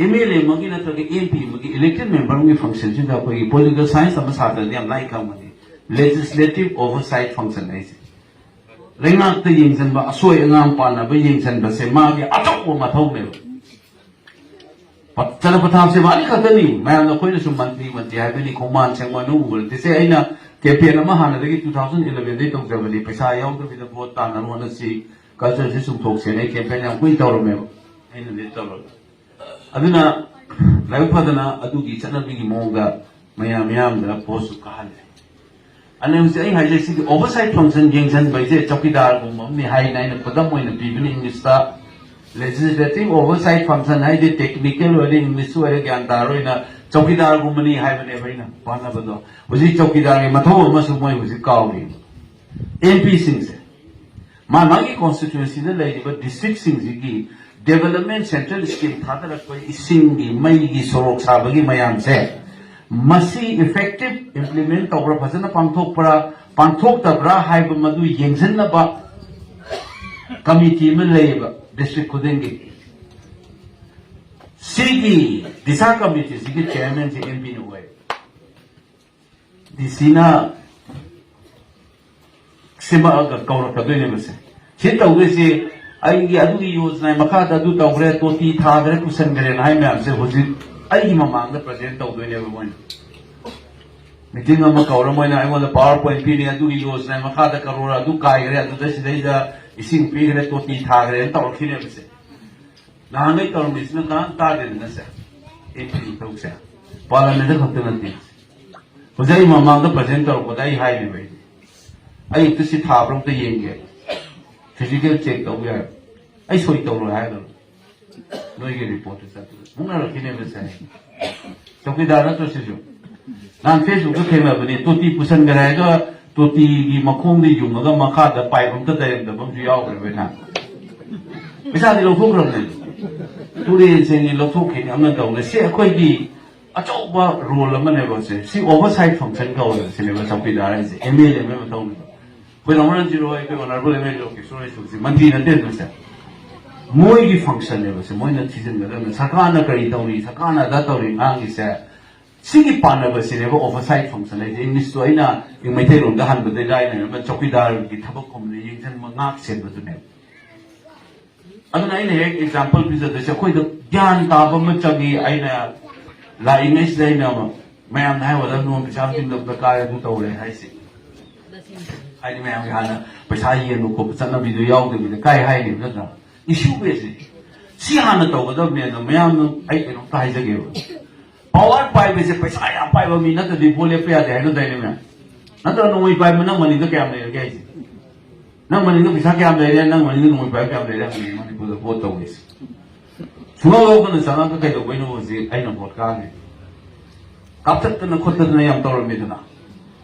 ꯑꯦꯝ ꯑꯦꯜ ꯑꯦ ꯑꯃꯒꯤ ꯅꯠꯇ꯭ꯔꯒ ꯑꯦꯝ ꯄꯤ ꯑꯃꯒꯤ, ꯏꯂꯦꯛꯇꯦꯗ ꯃꯦꯝꯕꯔ ꯑꯃꯒꯤ ꯐꯪꯁꯟꯁꯤꯗ ꯑꯩꯈꯣꯏꯒꯤ ꯄꯣꯂꯤꯇꯤꯀꯦꯜ ꯁꯥꯏꯟꯁ ꯑꯃ ꯁꯥꯇ꯭ꯔꯗꯤ ꯌꯥꯝ ꯂꯥꯏ ꯈꯪꯕꯅꯤ, ꯂꯦꯖꯤꯁꯂꯦꯇꯤꯚ ꯑꯣꯚꯔꯁꯥꯏꯠ ꯐꯪꯁꯟ ꯍꯥꯏꯁꯦ꯫ ꯂꯩꯉꯥꯛꯇ ꯌꯦꯡꯁꯤꯟꯕ, ꯑꯁꯣꯏ ꯑꯉꯥꯝ ꯄꯥꯟꯅꯕ ꯌꯦꯡꯁꯤꯟꯕꯁꯦ ꯃꯥꯒꯤ ꯑꯆꯧꯕ ꯃꯊꯧꯅꯦꯕ꯫ ꯆꯠꯅ ꯄꯊꯥꯞꯁꯦ ꯃꯥꯅꯤ ꯈꯛꯇꯅꯤ꯫ ꯃꯌꯥꯝꯅ ꯑꯩꯈꯣꯏꯅꯁꯨ ꯃꯟꯇ꯭ꯔꯤ ꯃꯟꯇ꯭ꯔꯤ ꯍꯥꯏꯕꯅꯤ, ꯈꯣꯡꯕꯥꯟ ꯁꯦꯡꯕ ꯅꯨꯡ ꯎꯕ ꯅꯠꯇꯦ꯫ ꯁꯦ, ꯑꯩꯅ ꯀꯦꯝꯄꯦꯟ ꯑꯃ ꯍꯥꯟꯅꯗꯒꯤ two thousand elevenꯗꯒꯤ ꯇꯧꯖꯕꯅꯤ, ꯄꯩꯁꯥ ꯌꯥꯎꯗꯕꯤꯗ ꯚꯣꯠ ꯇꯥꯟꯅꯕ ꯍꯣꯠꯅꯁꯤ, ꯀꯜꯆꯔꯁꯤ ꯆꯨꯝꯊꯣꯛꯁꯦꯅ ꯑꯩ ꯀꯦꯝꯄꯦꯟ ꯌꯥꯝ ꯀꯨꯏꯅ ꯇꯧꯔꯝꯃꯦꯕ, ꯑꯩꯅ ꯂꯤꯗ ꯇꯧꯔꯒ꯫ ꯑꯗꯨꯅ ꯂꯥꯏꯕꯛ ꯐꯗꯅ ꯑꯗꯨꯒꯤ ꯆꯠꯅꯕꯤꯒꯤ ꯃꯑꯣꯡꯗ ꯃꯌꯥꯝ ꯃꯤꯌꯥꯝꯗ ꯚꯣꯠꯁꯨ ꯀꯥꯍꯜꯂꯦ꯫ ꯑꯗꯨꯅ ꯍꯧꯖꯤꯛ ꯑꯩ ꯍꯥꯏꯖꯩ, ꯁꯤꯒꯤ ꯑꯣꯚꯔꯁꯥꯏꯠ ꯐꯪꯁꯟ ꯌꯦꯡꯁꯤꯟꯕ ꯍꯥꯏꯁꯦ ꯆꯧꯀꯤꯗꯥꯔꯒꯨꯝꯕ ꯑꯃꯅꯤ ꯍꯥꯏꯅ ꯑꯩꯅ ꯈꯨꯗꯝ ꯑꯣꯏꯅ ꯄꯤꯕꯅꯤ ꯏꯪꯂꯤꯁꯇ꯫ ꯂꯦꯖꯤꯁꯂꯦꯇꯤꯚ ꯑꯣꯚꯔꯁꯥꯏꯠ ꯐꯪꯁꯟ ꯍꯥꯏꯁꯦ ꯇꯦꯛꯅꯤꯀꯦꯜ ꯑꯣꯏꯔꯦ, ꯏꯪꯂꯤꯁ ꯑꯣꯏꯔꯦ, ꯒ꯭ꯌꯥꯟ ꯇꯥꯔꯣꯏꯅ ꯆꯧꯀꯤꯗꯥꯔꯒꯨꯝꯕꯅꯤ ꯍꯥꯏꯕꯅꯦꯕ ꯑꯩꯅ ꯄꯥꯟꯅꯕꯗꯣ꯫ ꯍꯧꯖꯤꯛ ꯆꯧꯀꯤꯗꯥꯔꯒꯤ ꯃꯊꯧ ꯑꯃꯁꯨ ꯃꯣꯏ ꯍꯧꯖꯤꯛ ꯀꯥꯎꯔꯤ꯫ ꯑꯦꯝ ꯄꯤꯁꯤꯡꯁꯦ, ꯃꯥ ꯃꯥꯒꯤ ꯀꯣꯟꯁꯇꯤꯇ꯭ꯋꯦꯟꯁꯤꯗ ꯂꯩꯔꯤꯕ ꯗꯤꯁꯇ꯭ꯔꯤꯛꯁꯤꯡꯁꯤꯒꯤ ꯗꯦꯕꯂꯞꯃꯦꯟ ꯁꯦꯟꯇ꯭ꯔꯦꯜ ꯁ꯭ꯀꯤꯝ ꯊꯥꯗꯔꯛꯄ, ꯏꯁꯤꯡꯒꯤ, ꯃꯩꯒꯤ, ꯁꯣꯔꯣꯛ ꯁꯥꯕꯒꯤ ꯃꯌꯥꯝꯁꯦ, ꯃꯁꯤ ꯏꯐꯦꯛꯇꯤꯚ ꯏꯝꯄ꯭ꯂꯤꯃꯦꯟ ꯇꯧꯕ꯭ꯔꯥ, ꯐꯖꯅ ꯄꯥꯡꯊꯣꯛꯄ꯭ꯔꯥ, ꯄꯥꯡꯊꯣꯛꯇꯕ꯭ꯔꯥ ꯍꯥꯏꯕ ꯃꯗꯨ ꯌꯦꯡꯁꯤꯟꯅꯕ ꯀꯃꯤꯇꯤ ꯑꯃ ꯂꯩꯌꯦꯕ ꯗꯤꯁꯇ꯭ꯔꯤꯛ ꯈꯨꯗꯤꯡꯒꯤ꯫ ꯁꯤꯒꯤ ꯗꯤꯁꯥ ꯀꯃꯤꯇꯤꯁꯤꯒꯤ ꯆꯤꯌꯔꯃꯦꯟꯁꯤ ꯑꯦꯝ ꯄꯤꯅ ꯑꯣꯏ꯫ ꯗꯤ ꯁꯤꯅ ꯁꯦꯝꯃꯛꯑꯒ ꯀꯧꯔꯛꯀꯗꯣꯏꯅꯦꯕ ꯁꯦ꯫ ꯁꯤ ꯇꯧꯗꯣꯏꯁꯤ ꯑꯩꯒꯤ ꯑꯗꯨꯒꯤ ꯌꯣꯖꯅꯥꯒꯤ ꯃꯈꯥꯗ ꯑꯗꯨ ꯇꯧꯈ꯭ꯔꯦ, ꯇꯣꯇꯤ ꯊꯥꯈ꯭ꯔꯦ, ꯄꯨꯁꯟꯈ꯭ꯔꯦꯅ ꯍꯥꯏ ꯃꯌꯥꯝꯁꯦ ꯍꯧꯖꯤꯛ ꯑꯩꯒꯤ ꯃꯃꯥꯡꯗ ꯄ꯭ꯔꯖꯦꯟ ꯇꯧꯗꯣꯏꯅꯦꯕ ꯃꯣꯏꯅ꯫ ꯃꯤꯇꯤꯡ ꯑꯃ ꯀꯧꯔ ꯃꯣꯏꯅ ꯑꯩꯉꯣꯟꯗ ꯄꯥꯋꯔ ꯄꯣꯏꯟꯠ ꯄꯤꯔꯦ, ꯑꯗꯨꯒꯤ ꯌꯣꯖꯅꯥꯒꯤ ꯃꯈꯥꯗ ꯀꯔꯣꯔ ꯑꯗꯨ ꯀꯥꯏꯈ꯭ꯔꯦ, ꯑꯗꯨꯗ ꯁꯤꯗꯩꯗ ꯏꯁꯤꯡ ꯄꯤꯈ꯭ꯔꯦ, ꯇꯣꯇꯤ ꯊꯥꯈ꯭ꯔꯦꯅ ꯇꯧꯔꯛꯈꯤꯅꯦꯕ ꯁꯦ꯫ ꯅꯍꯥꯟꯒꯩ ꯇꯧꯔꯝꯃꯤꯁꯤꯅ ꯀꯅꯥꯝ ꯇꯥꯗꯦꯗꯅ ꯁꯦ꯫ ꯑꯦꯝ ꯄꯤ ꯊꯕꯛꯁꯦ ꯄꯥꯔꯂꯥꯃꯦꯟꯗ ꯈꯛꯇ ꯅꯠꯇꯦ꯫ ꯍꯧꯖꯤꯛ ꯑꯩ ꯃꯃꯥꯡꯗ ꯄ꯭ꯔꯖꯦꯟ ꯇꯧꯔꯛꯄꯗ ꯑꯩ ꯍꯥꯏꯔꯤꯕ ꯑꯩ ꯑꯌꯨꯛꯇ ꯁꯤ ꯊꯥꯕ꯭ꯔꯥ ꯑꯝꯇ ꯌꯦꯡꯒꯦ, ꯐꯤꯖꯤꯀꯦꯜ ꯆꯦꯛ ꯇꯧꯕ ꯌꯥꯏ꯫ ꯑꯩ ꯁꯣꯏ ꯇꯧꯔꯣꯏ ꯍꯥꯏꯗꯕ꯫ ꯅꯣꯏꯒꯤ ꯔꯤꯄꯣꯔꯠꯇ ꯆꯠꯇꯅ ꯃꯨꯛꯅꯔꯛꯈꯤꯅꯦꯕ ꯁꯦ꯫ ꯆꯧꯀꯤꯗꯥꯔ ꯅꯠꯇ꯭ꯔꯣ ꯁꯤꯁꯨ? ꯅꯍꯥꯟ ꯐꯦꯁꯕꯨꯛꯇ ꯊꯦꯡꯅꯕꯅꯤ, ꯇꯣꯇꯤ ꯄꯨꯁꯟꯈ꯭ꯔꯦ ꯍꯥꯏꯒ ꯇꯣꯇꯤꯒꯤ ꯃꯈꯣꯡꯗ ꯌꯨꯡꯉꯒ ꯃꯈꯥꯗ ꯄꯥꯏꯞ ꯑꯝꯇ ꯂꯩꯔꯝꯗꯕ ꯑꯃꯁꯨ ꯌꯥꯎꯈ꯭ꯔꯦꯕ ꯅꯍꯥꯟ꯫ ꯄꯩꯁꯥꯗꯤ ꯂꯧꯊꯣꯛꯈ꯭ꯔꯕꯅꯦ꯫ ꯇꯨꯔꯦꯟ ꯁꯦꯡꯉꯤ ꯂꯧꯊꯣꯛꯈꯤꯅꯤ ꯑꯃꯅ ꯇꯧꯅ꯫ ꯁꯤ ꯑꯩꯈꯣꯏꯒꯤ ꯑꯆꯧꯕ ꯔꯣꯜ ꯑꯃꯅꯦꯕ ꯁꯦ꯫ ꯁꯤ ꯑꯣꯚꯔꯁꯥꯏꯠ ꯐꯪꯁꯟ ꯀꯧꯋꯦꯕ ꯁꯤꯅꯦꯕ ꯆꯧꯀꯤꯗꯥꯔ ꯍꯥꯏꯁꯦ, ꯑꯦꯝ ꯑꯦꯜ ꯑꯦ ꯑꯃꯒꯤ ꯃꯊꯧꯅꯦꯕ꯫ ꯑꯩꯈꯣꯏ ꯂꯝꯉꯥꯜ ꯖꯤꯔꯣ, ꯑꯩꯈꯣꯏ honourable M L A Kishore ꯍꯣꯏꯁꯨ ꯍꯧꯖꯤꯛ ꯃꯟꯇ꯭ꯔꯤ ꯅꯠꯇꯦ ꯑꯗꯨꯁꯦ꯫ ꯃꯣꯏꯒꯤ ꯐꯪꯁꯟꯅꯦꯕ ꯁꯦ, ꯃꯣꯏꯅ ꯊꯤꯖꯤꯟꯒꯗꯕꯅꯦ꯫ ꯁꯔꯀꯥꯔꯅ ꯀꯔꯤ ꯇꯧꯔꯤ, ꯁꯔꯀꯥꯔꯅ ꯑꯗꯥ ꯇꯧꯔꯤ ꯉꯥꯡꯉꯤꯁꯦ, ꯁꯤꯒꯤ ꯄꯥꯟꯅꯕꯁꯤꯅꯦꯕ ꯑꯣꯚꯔꯁꯥꯏꯠ ꯐꯪꯁꯟ ꯍꯥꯏꯁꯦ꯫ ꯏꯪꯂꯤꯁꯇꯣ ꯑꯩꯅ ꯃꯩꯇꯩꯂꯣꯟꯗ ꯍꯟꯕꯗꯩ ꯂꯥꯏꯅ ꯑꯃ ꯆꯧꯀꯤꯗꯥꯔꯒꯤ ꯊꯕꯛ ꯈꯨꯝꯅ ꯌꯦꯡꯁꯤꯟꯕ ꯉꯥꯛ ꯁꯦꯟꯕꯗꯨꯅꯦꯕ꯫ ꯑꯗꯨꯅ ꯑꯩꯅ ꯍꯦꯛ ꯑꯦꯛꯖꯥꯝꯄꯜ ꯄꯤꯖꯗꯣꯏꯁꯦ, ꯑꯩꯈꯣꯏꯗ ꯒ꯭ꯌꯥꯟ ꯇꯥꯕ ꯑꯃ ꯆꯪꯉꯤ꯫ ꯑꯩꯅ ꯂꯥꯛꯏꯉꯩꯁꯤꯗ ꯑꯩꯅ ꯃꯌꯥꯝꯗ ꯍꯥꯏꯒꯗꯕ ꯅꯣꯡ ꯄꯩꯁꯥ ꯇꯤꯡꯗꯕꯗ ꯀꯥꯏ ꯑꯗꯨ ꯇꯧꯔꯦ ꯍꯥꯏꯁꯦ꯫ ꯍꯥꯏꯗꯤ ꯃꯌꯥꯝꯒꯤ ꯍꯥꯟꯅ ꯄꯩꯁꯥ ꯌꯦꯟꯕ ꯈꯣꯠꯄ ꯆꯠꯅꯕꯤꯗꯣ ꯌꯥꯎꯗꯕꯤꯗ ꯀꯥꯏ ꯍꯥꯏꯅꯦꯕ ꯅꯠꯇ꯭ꯔꯥ? ꯏꯁꯨ ꯕꯦꯁꯅꯤ꯫ ꯁꯤ ꯍꯥꯟꯅ ꯇꯧꯒꯗꯕꯅꯦ꯫ ꯑꯗꯣ ꯃꯌꯥꯝꯅ ꯑꯩ ꯀꯩꯅꯣꯝꯇ ꯍꯥꯏꯖꯒꯦꯕ꯫ ꯄꯥꯋꯔ ꯄꯥꯏꯕꯁꯦ ꯄꯩꯁꯥ ꯌꯥꯝ ꯄꯥꯏꯕ ꯃꯤ ꯅꯠꯇ꯭ꯔꯗꯤ ꯚꯣꯠ ꯂꯦꯞꯄ ꯌꯥꯗꯦ ꯍꯥꯏꯅꯗꯥꯏꯅꯦ ꯃꯌꯥꯝ? ꯅꯠꯇ꯭ꯔ ꯅꯣꯡꯃꯩ ꯄꯥꯏꯕ ꯅꯪ ꯃꯅꯤꯡꯗ ꯀꯌꯥꯝ ꯂꯩꯔꯒꯦ ꯍꯥꯏꯁꯦ? ꯅꯪ ꯃꯅꯤꯡꯗ ꯄꯩꯁꯥ ꯀꯌꯥꯝ ꯂꯩꯔꯦ, ꯅꯪ ꯃꯅꯤꯡꯗ ꯅꯣꯡꯃꯩ ꯄꯥꯏꯕ ꯀꯌꯥꯝ ꯂꯩꯔꯦ ꯍꯪꯉꯤ ꯃꯅꯤꯄꯨꯔꯗ ꯚꯣꯠ ꯇꯧꯔꯤꯁꯦ꯫ ꯁꯨꯡꯂꯧ ꯂꯧꯗꯅ ꯆꯪꯉꯒ ꯀꯩꯗꯧꯕꯩꯅꯣ ꯍꯧꯖꯤꯛ ꯑꯩꯅ ꯚꯣꯠ ꯀꯥꯈ꯭ꯔꯤꯁꯦ? ꯀꯥꯞꯊꯠꯇꯅ ꯈꯣꯠꯇꯗꯅ ꯌꯥꯝ ꯇꯧꯔꯝꯃꯤꯗꯅ꯫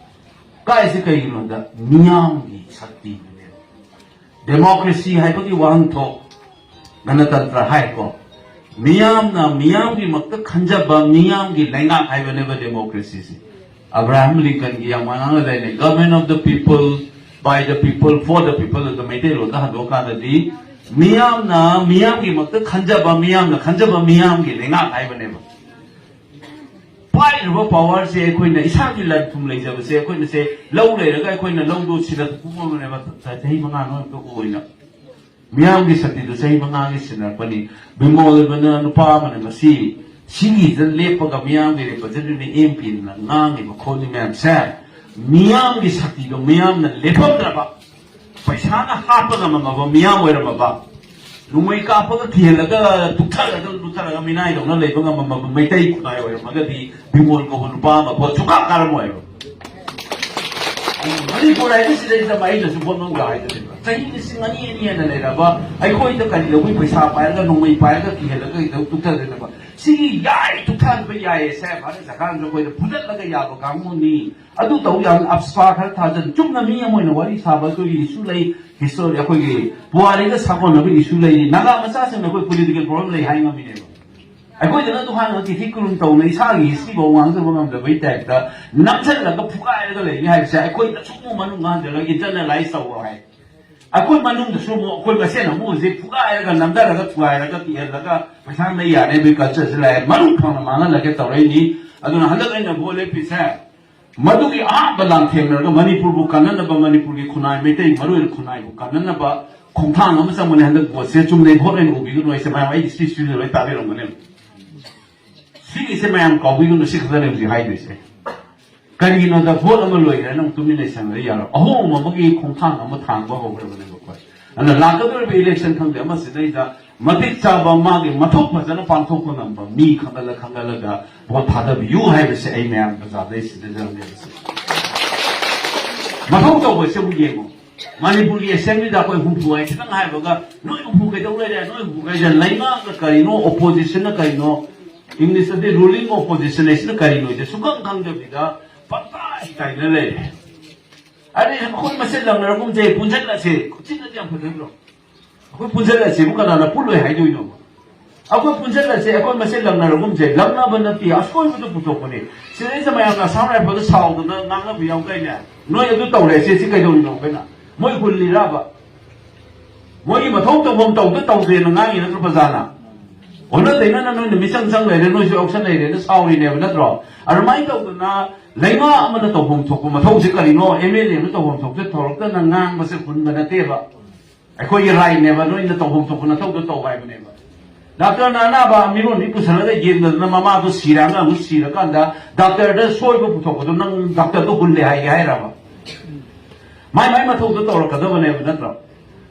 ꯀꯥꯏꯁꯦ ꯀꯩꯒꯤꯅꯣꯗ ꯃꯤꯌꯥꯝꯒꯤ ꯁꯛꯇꯤꯗꯨꯅꯦꯕ꯫ ꯗꯦꯃꯣꯀ꯭ꯔꯦꯁꯤ ꯍꯥꯏꯕꯒꯤ ꯋꯥꯍꯟꯊꯣꯛ, ꯒꯅꯇꯟꯇ꯭ꯔ ꯍꯥꯏꯀꯣ, ꯃꯤꯌꯥꯝꯅ ꯃꯤꯌꯥꯝꯒꯤꯃꯛꯇ ꯈꯟꯖꯕ ꯃꯤꯌꯥꯝꯒꯤ ꯂꯩꯉꯥꯛ ꯍꯥꯏꯕꯅꯦꯕ ꯗꯦꯃꯣꯀ꯭ꯔꯦꯁꯤꯁꯦ꯫ ꯑꯕ꯭ꯔꯥꯍꯝ ꯂꯤꯡꯀꯟꯒꯤ ꯌꯥꯝ ꯉꯥꯡꯅꯗꯥꯏꯅꯦ, "Government of the people, by the people, for the people" ꯑꯗꯨ ꯃꯩꯇꯩꯂꯣꯟꯗ ꯍꯟꯗꯣꯛꯑꯀꯥꯟꯗꯗꯤ, ꯃꯤꯌꯥꯝꯅ ꯃꯤꯌꯥꯝꯒꯤꯃꯛꯇ ꯈꯟꯖꯕ, ꯃꯤꯌꯥꯝꯅ ꯈꯟꯖꯕ ꯃꯤꯌꯥꯝꯒꯤ ꯂꯩꯉꯥꯛ ꯍꯥꯏꯕꯅꯦꯕ꯫ ꯄꯥꯏꯔꯤꯕ ꯄꯥꯋꯔꯁꯦ, ꯑꯩꯈꯣꯏꯅ ꯏꯁꯥꯒꯤ ꯂꯟ ꯊꯨꯝ ꯂꯩꯖꯕꯁꯦ, ꯑꯩꯈꯣꯏꯅ ꯁꯦ ꯂꯧ ꯂꯩꯔꯒ ꯑꯩꯈꯣꯏꯅ ꯂꯧꯗꯣ ꯁꯤꯗ ꯄꯨꯝꯃꯕꯅꯦꯕ, ꯆꯍꯤ ꯃꯉꯥ ꯅꯣꯏ ꯑꯣꯏꯅ ꯃꯤꯌꯥꯝꯒꯤ ꯁꯛꯇꯤꯗꯨ ꯆꯍꯤ ꯃꯉꯥꯒꯤ ꯁꯤꯟꯅꯔꯛꯄꯅꯤ꯫ ꯕꯤꯃꯣꯜ ꯑꯣꯏꯕꯅ ꯅꯨꯄꯥ ꯑꯃꯅ ꯉꯁꯤ ꯁꯤꯒꯤꯗ ꯂꯦꯞꯄꯒ ꯃꯤꯌꯥꯝꯒꯤ ꯔꯤꯄ꯭ꯔꯖꯦꯟꯇꯦꯇꯤꯚꯅ ꯑꯦꯝ ꯄꯤꯅ ꯉꯥꯡꯉꯤꯕ ꯈꯣꯠꯂꯤ ꯃꯌꯥꯝꯁꯦ, ꯃꯤꯌꯥꯝꯒꯤ ꯁꯛꯇꯤꯗꯣ ꯃꯤꯌꯥꯝꯅ ꯂꯦꯞꯄꯝꯗ꯭ꯔꯕ, ꯄꯩꯁꯥꯅ ꯍꯥꯠꯄ ꯉꯝꯃꯝꯃꯕ ꯃꯤꯌꯥꯝ ꯑꯣꯏꯔꯝꯃꯕ, ꯅꯣꯡꯃꯩ ꯀꯥꯞꯄꯒ ꯀꯤꯍꯜꯂꯒ ꯇꯨꯞꯊꯔꯒ ꯇꯨꯞꯊꯔꯒ ꯃꯤꯅꯥꯏꯗꯧꯅ ꯂꯩꯕ ꯉꯝꯃꯝꯃꯕ ꯃꯩꯇꯩ ꯈꯨꯟꯅꯥꯏ ꯑꯣꯏꯔꯝꯃꯒꯗꯤ ꯕꯤꯃꯣꯜ ꯀꯧꯕ ꯅꯨꯄꯥ ꯑꯃ ꯚꯣꯠ ꯁꯨꯡꯀꯥꯞ ꯀꯥꯔꯝꯃꯣꯏꯕ꯫ ꯃꯅꯤꯄꯨꯔ ꯍꯥꯏꯕꯁꯤꯗꯩꯗ ꯑꯩꯅꯁꯨ ꯚꯣꯠ ꯃꯅꯨꯡꯗ ꯍꯥꯏꯖꯔꯤꯕ, ꯆꯍꯤ ꯂꯤꯁꯤꯡ ꯑꯅꯤ ꯑꯅꯤ ꯍꯦꯟꯅ ꯂꯩꯔꯕ ꯑꯩꯈꯣꯏꯗ ꯀꯔꯤꯗꯧꯕꯩ ꯄꯩꯁꯥ ꯄꯥꯏꯔꯒ ꯅꯣꯡꯃꯩ ꯄꯥꯏꯔꯒ ꯀꯤꯍꯜꯂꯒ ꯀꯩꯗꯧ ꯇꯨꯞꯊꯗꯣꯏꯅꯣꯕ? ꯁꯤꯒꯤ ꯌꯥꯏ, ꯇꯨꯞꯊꯍꯟꯕ ꯌꯥꯏꯌꯦ, ꯁꯦ ꯚꯥꯔꯠ ꯁꯔꯀꯥꯔꯅꯁꯨ ꯑꯩꯈꯣꯏꯗ ꯐꯨꯗꯠꯂꯒ ꯌꯥꯕ ꯀꯥꯡꯕꯨꯅꯤ꯫ ꯑꯗꯨ ꯇꯧ ꯌꯥꯕ ꯑꯞꯁꯄꯥ ꯈꯔ ꯊꯥꯖꯟ꯫ ꯆꯨꯝꯅ ꯃꯤ ꯑꯃ ꯑꯣꯏꯅ ꯋꯥꯔꯤ ꯁꯥꯕ ꯑꯩꯈꯣꯏꯒꯤ ꯏꯁꯨ ꯂꯩ, ꯍꯤꯁꯇꯣꯔꯤ, ꯑꯩꯈꯣꯏꯒꯤ ꯄꯨꯋꯥꯔꯤꯒ ꯁꯥꯒꯣꯟꯅꯕ ꯏꯁꯨ ꯂꯩꯔꯤ꯫ ꯅꯥꯒꯥ ꯃꯆꯥꯁꯤꯡꯅ ꯑꯩꯈꯣꯏ ꯄꯣꯂꯤꯇꯤꯀꯦꯜ ꯄ꯭ꯔꯣꯕ꯭ꯂꯦꯝ ꯂꯩ ꯍꯥꯏ ꯉꯝꯃꯤꯅꯦꯕ꯫ ꯑꯩꯈꯣꯏꯗꯅ ꯑꯗꯨ ꯍꯥꯟꯅ ꯇꯤꯊꯤ ꯈꯨꯔꯨꯝ ꯇꯧꯅ ꯏꯁꯥꯒꯤ ꯍꯤꯁꯇ꯭ꯔꯤꯐꯥꯎ ꯉꯥꯡꯖꯕ ꯉꯝꯗꯕꯩ ꯇꯥꯏꯞꯇ ꯅꯝꯁꯤꯜꯂꯒ ꯐꯨꯒꯥꯏꯔꯒ ꯂꯩꯅꯤ ꯍꯥꯏꯕꯁꯦ ꯑꯩꯈꯣꯏꯅ ꯁꯨꯝ ꯃꯅꯨꯡ ꯍꯟꯖꯤꯜꯂꯒ ꯏꯟꯇꯔꯅꯦꯂꯥꯏꯁ ꯇꯧꯔꯣ ꯍꯥꯏ꯫ ꯑꯩꯈꯣꯏ ꯃꯅꯨꯡꯗꯁꯨ ꯑꯃꯨꯛ ꯑꯩꯈꯣꯏ ꯃꯁꯦꯟ ꯑꯃꯨꯛ ꯍꯧꯖꯤꯛ ꯐꯨꯒꯥꯏꯔꯒ ꯅꯝꯊꯔꯒ ꯊꯨꯒꯥꯏꯔꯒ ꯀꯤꯍꯜꯂꯒ ꯄꯩꯁꯥ ꯂꯩ ꯌꯥꯔꯦ ꯑꯗꯨꯒꯤ ꯀꯜꯆꯔꯁꯦ ꯂꯥꯛꯑꯦ꯫ ꯃꯅꯨꯡ ꯐꯪꯅ ꯃꯥꯡꯍꯜꯂꯒꯦ ꯇꯧꯔꯛꯏꯅꯤ꯫ ꯑꯗꯨꯅ ꯍꯟꯗꯛ ꯑꯩꯅ ꯚꯣꯠ ꯂꯦꯞꯄꯤꯁꯦ ꯃꯗꯨꯒꯤ ꯑꯍꯥꯟꯕ ꯂꯥꯟꯊꯦꯡꯅꯔꯒ ꯃꯅꯤꯄꯨꯔꯕꯨ ꯀꯟꯅꯅꯕ, ꯃꯅꯤꯄꯨꯔꯒꯤ ꯈꯨꯟꯅꯥꯏ, ꯃꯩꯇꯩ ꯃꯔꯨꯑꯣꯏꯅ ꯈꯨꯟꯅꯥꯏꯕꯨ ꯀꯟꯅꯅꯕ ꯈꯣꯡꯊꯥꯡ ꯑꯃ ꯆꯪꯕꯅꯦ꯫ ꯍꯟꯗꯛ ꯚꯣꯠꯁꯦ ꯆꯨꯝꯅꯩ ꯚꯣꯠ ꯑꯣꯏꯅ ꯎꯕꯤꯒꯅꯨ꯫ ꯑꯩꯁꯦ ꯃꯌꯥꯝ ꯑꯩꯒꯤ ꯁ꯭ꯄꯤꯆꯁꯤꯗ ꯂꯣꯏ ꯇꯥꯕꯤꯔꯝꯒꯅꯦꯕ꯫ ꯁꯤꯒꯤꯁꯦ ꯃꯌꯥꯝ ꯀꯥꯎꯕꯤꯒꯅꯨ, ꯁꯤ ꯈꯛꯇꯅꯦ ꯍꯧꯖꯤꯛ ꯍꯥꯏꯗꯣꯏꯁꯦ꯫ ꯀꯔꯤꯒꯤꯅꯣꯗ ꯚꯣꯠ ꯑꯃ ꯂꯣꯏꯈ꯭ꯔꯦ, ꯅꯪ ꯇꯨꯃꯤꯟ ꯂꯩꯁꯟꯕꯗ ꯌꯥꯔꯣꯏ꯫ ꯑꯍꯣꯡꯕ ꯑꯃꯒꯤ ꯈꯣꯡꯊꯥꯡ ꯑꯃ ꯊꯥꯡꯕ ꯍꯧꯈ꯭ꯔꯕꯅꯦꯕ ꯑꯩꯈꯣꯏ꯫ ꯑꯗꯨꯅ ꯂꯥꯛꯀꯗꯧꯔꯤꯕ ꯏꯂꯦꯛꯁꯟ ꯈꯪꯗꯦ ꯑꯃꯁꯤꯗꯩꯗ ꯃꯇꯤꯛ ꯆꯥꯕ ꯃꯥꯒꯤ ꯃꯊꯧ ꯐꯖꯅ ꯄꯥꯡꯊꯣꯛꯄ ꯉꯝꯕ ꯃꯤ ꯈꯟꯒꯠꯂ ꯈꯟꯒꯠꯂꯒ ꯚꯣꯠ ꯊꯥꯗꯕꯤꯌꯨ ꯍꯥꯏꯕꯁꯦ ꯑꯩ ꯃꯌꯥꯝ ꯄ꯭ꯔꯖꯥꯗ ꯑꯩ ꯁꯤꯟꯅꯖꯕꯅꯦꯕ ꯁꯤ꯫ ꯃꯊꯧ ꯇꯧꯕꯁꯦ ꯑꯃꯨꯛ ꯌꯦꯡꯉꯨ꯫ ꯃꯅꯤꯄꯨꯔꯒꯤ ꯑꯦꯁꯦꯝꯕ꯭ꯂꯤꯗ ꯑꯩꯈꯣꯏ ꯍꯨꯝꯐꯨ ꯍꯥꯏ ꯈꯤꯇꯪ ꯍꯥꯏꯕꯒ ꯅꯣꯏ ꯍꯨꯝꯐꯨ ꯀꯩꯗꯧ ꯂꯩꯔꯦ? ꯅꯣꯏ ꯍꯨꯝꯐꯨ ꯀꯩꯗ ꯂꯩꯉꯥꯛꯅ ꯀꯔꯤꯅꯣ, ꯑꯣꯄꯣꯖꯤꯁꯟꯅ ꯀꯔꯤꯅꯣ, ꯏꯪꯂꯤꯁꯇꯗꯤ ꯔꯨꯂꯤꯡ ꯑꯣꯄꯣꯖꯤꯁꯟ ꯍꯥꯏꯁꯤꯅ ꯀꯔꯤꯅꯣ ꯍꯥꯏꯁꯦ ꯁꯨꯈꯪ ꯈꯪꯗꯕꯤꯗ ꯄꯪꯇꯥꯏ ꯇꯥꯏꯅ ꯂꯩꯔꯦ꯫ ꯑꯗꯩ ꯑꯩꯈꯣꯏ ꯃꯁꯦꯟ ꯂꯪꯅꯔꯒꯨꯝꯁꯦ, ꯄꯨꯟꯁꯤꯜꯂꯁꯦ꯫ ꯈꯨꯠꯁꯤꯅꯗꯤ ꯌꯥꯝ ꯐꯖꯗ꯭ꯔꯣ? ꯑꯩꯈꯣꯏ ꯄꯨꯟꯁꯤꯜꯂꯁꯦꯕꯨ ꯀꯅꯥꯅ ꯄꯨꯜꯂꯣꯏ ꯍꯥꯏꯗꯣꯏꯅꯣꯕ? ꯑꯩꯈꯣꯏ ꯄꯨꯟꯁꯤꯜꯂꯁꯦ, ꯑꯩꯈꯣꯏ ꯃꯁꯦꯟ ꯂꯪꯅꯔꯒꯨꯝꯁꯦ꯫ ꯂꯪꯅꯕ ꯅꯠꯇꯦ, ꯑꯁꯣꯏꯕꯗꯨ ꯄꯨꯊꯣꯛꯄꯅꯦ꯫ ꯁꯤꯗꯩꯁꯤꯗ ꯃꯌꯥꯝꯅ ꯑꯁꯥꯝ ꯔꯥꯏꯐꯜꯗ ꯁꯥꯎꯗꯅ ꯉꯥꯡꯅꯕ ꯌꯥꯎꯗꯥꯏꯅꯦ? ꯅꯣꯏ ꯑꯗꯨ ꯇꯧꯔꯦ, ꯁꯤ, ꯁꯤ ꯀꯩꯗꯧꯔꯤꯅꯣ? ꯑꯩꯈꯣꯏꯅ ꯃꯣꯏ ꯍꯨꯜꯂꯤꯔꯕ? ꯃꯣꯏꯒꯤ ꯃꯊꯧ ꯇꯧꯐꯝ ꯇꯧꯗ ꯇꯧꯗꯦꯅ ꯉꯥꯡꯉꯤ ꯅꯠꯇ꯭ꯔꯣ ꯄ꯭ꯔꯖꯥꯅ? ꯑꯣꯟꯅ ꯇꯩꯅꯅ ꯅꯣꯏꯅ ꯃꯤꯆꯪ ꯆꯪ ꯂꯩꯔꯦ, ꯅꯣꯏꯁꯨ ꯌꯥꯎꯁꯟ ꯂꯩꯔꯦꯅ ꯁꯥꯎꯔꯤꯅꯦꯕ ꯅꯠꯇ꯭ꯔꯣ? ꯑꯗꯨꯃꯥꯏꯅ ꯇꯧꯗꯅ ꯂꯩꯉꯥꯛ ꯑꯃꯅ ꯇꯧꯐꯝ ꯊꯣꯛꯄ ꯃꯊꯧꯁꯦ ꯀꯔꯤꯅꯣ? ꯑꯦꯝ ꯑꯦꯜ ꯑꯦ ꯑꯃꯅ ꯇꯧꯐꯝ ꯊꯣꯛꯇ ꯊꯧꯔꯛꯇꯅ ꯉꯥꯡꯕꯁꯦ ꯍꯨꯟꯕ ꯅꯠꯇꯦꯕ꯫ ꯑꯩꯈꯣꯏꯒꯤ ꯔꯥꯏꯠꯅꯦꯕ, ꯅꯣꯏꯅ ꯇꯧꯐꯝ ꯊꯣꯛꯄ ꯅꯊꯧꯗꯣ ꯇꯧ ꯍꯥꯏꯕꯅꯦꯕ꯫ ꯗꯥꯛꯇꯔꯅ ꯑꯅꯥꯕ ꯃꯤꯔꯣꯟꯕꯤ ꯄꯨꯁꯜꯂꯒ ꯌꯦꯡꯗꯗꯅ ꯃꯃꯥꯗꯣ ꯁꯤꯔꯦ, ꯑꯉꯥꯡꯗꯣ ꯁꯤꯔꯀꯥꯟꯗ ꯗꯥꯛꯇꯔꯗ ꯁꯣꯏꯕ ꯄꯨꯊꯣꯛꯄꯗꯣ ꯅꯪ ꯗꯥꯛꯇꯔꯗꯣ ꯍꯨꯜꯂꯦ ꯍꯥꯏꯒꯦ ꯍꯥꯏꯔꯕ? ꯃꯥꯏ ꯃꯥꯏ ꯃꯊꯧꯗꯣ ꯇꯧꯔꯛꯀꯗꯕꯅꯦꯕ ꯅꯠꯇ꯭ꯔꯣ?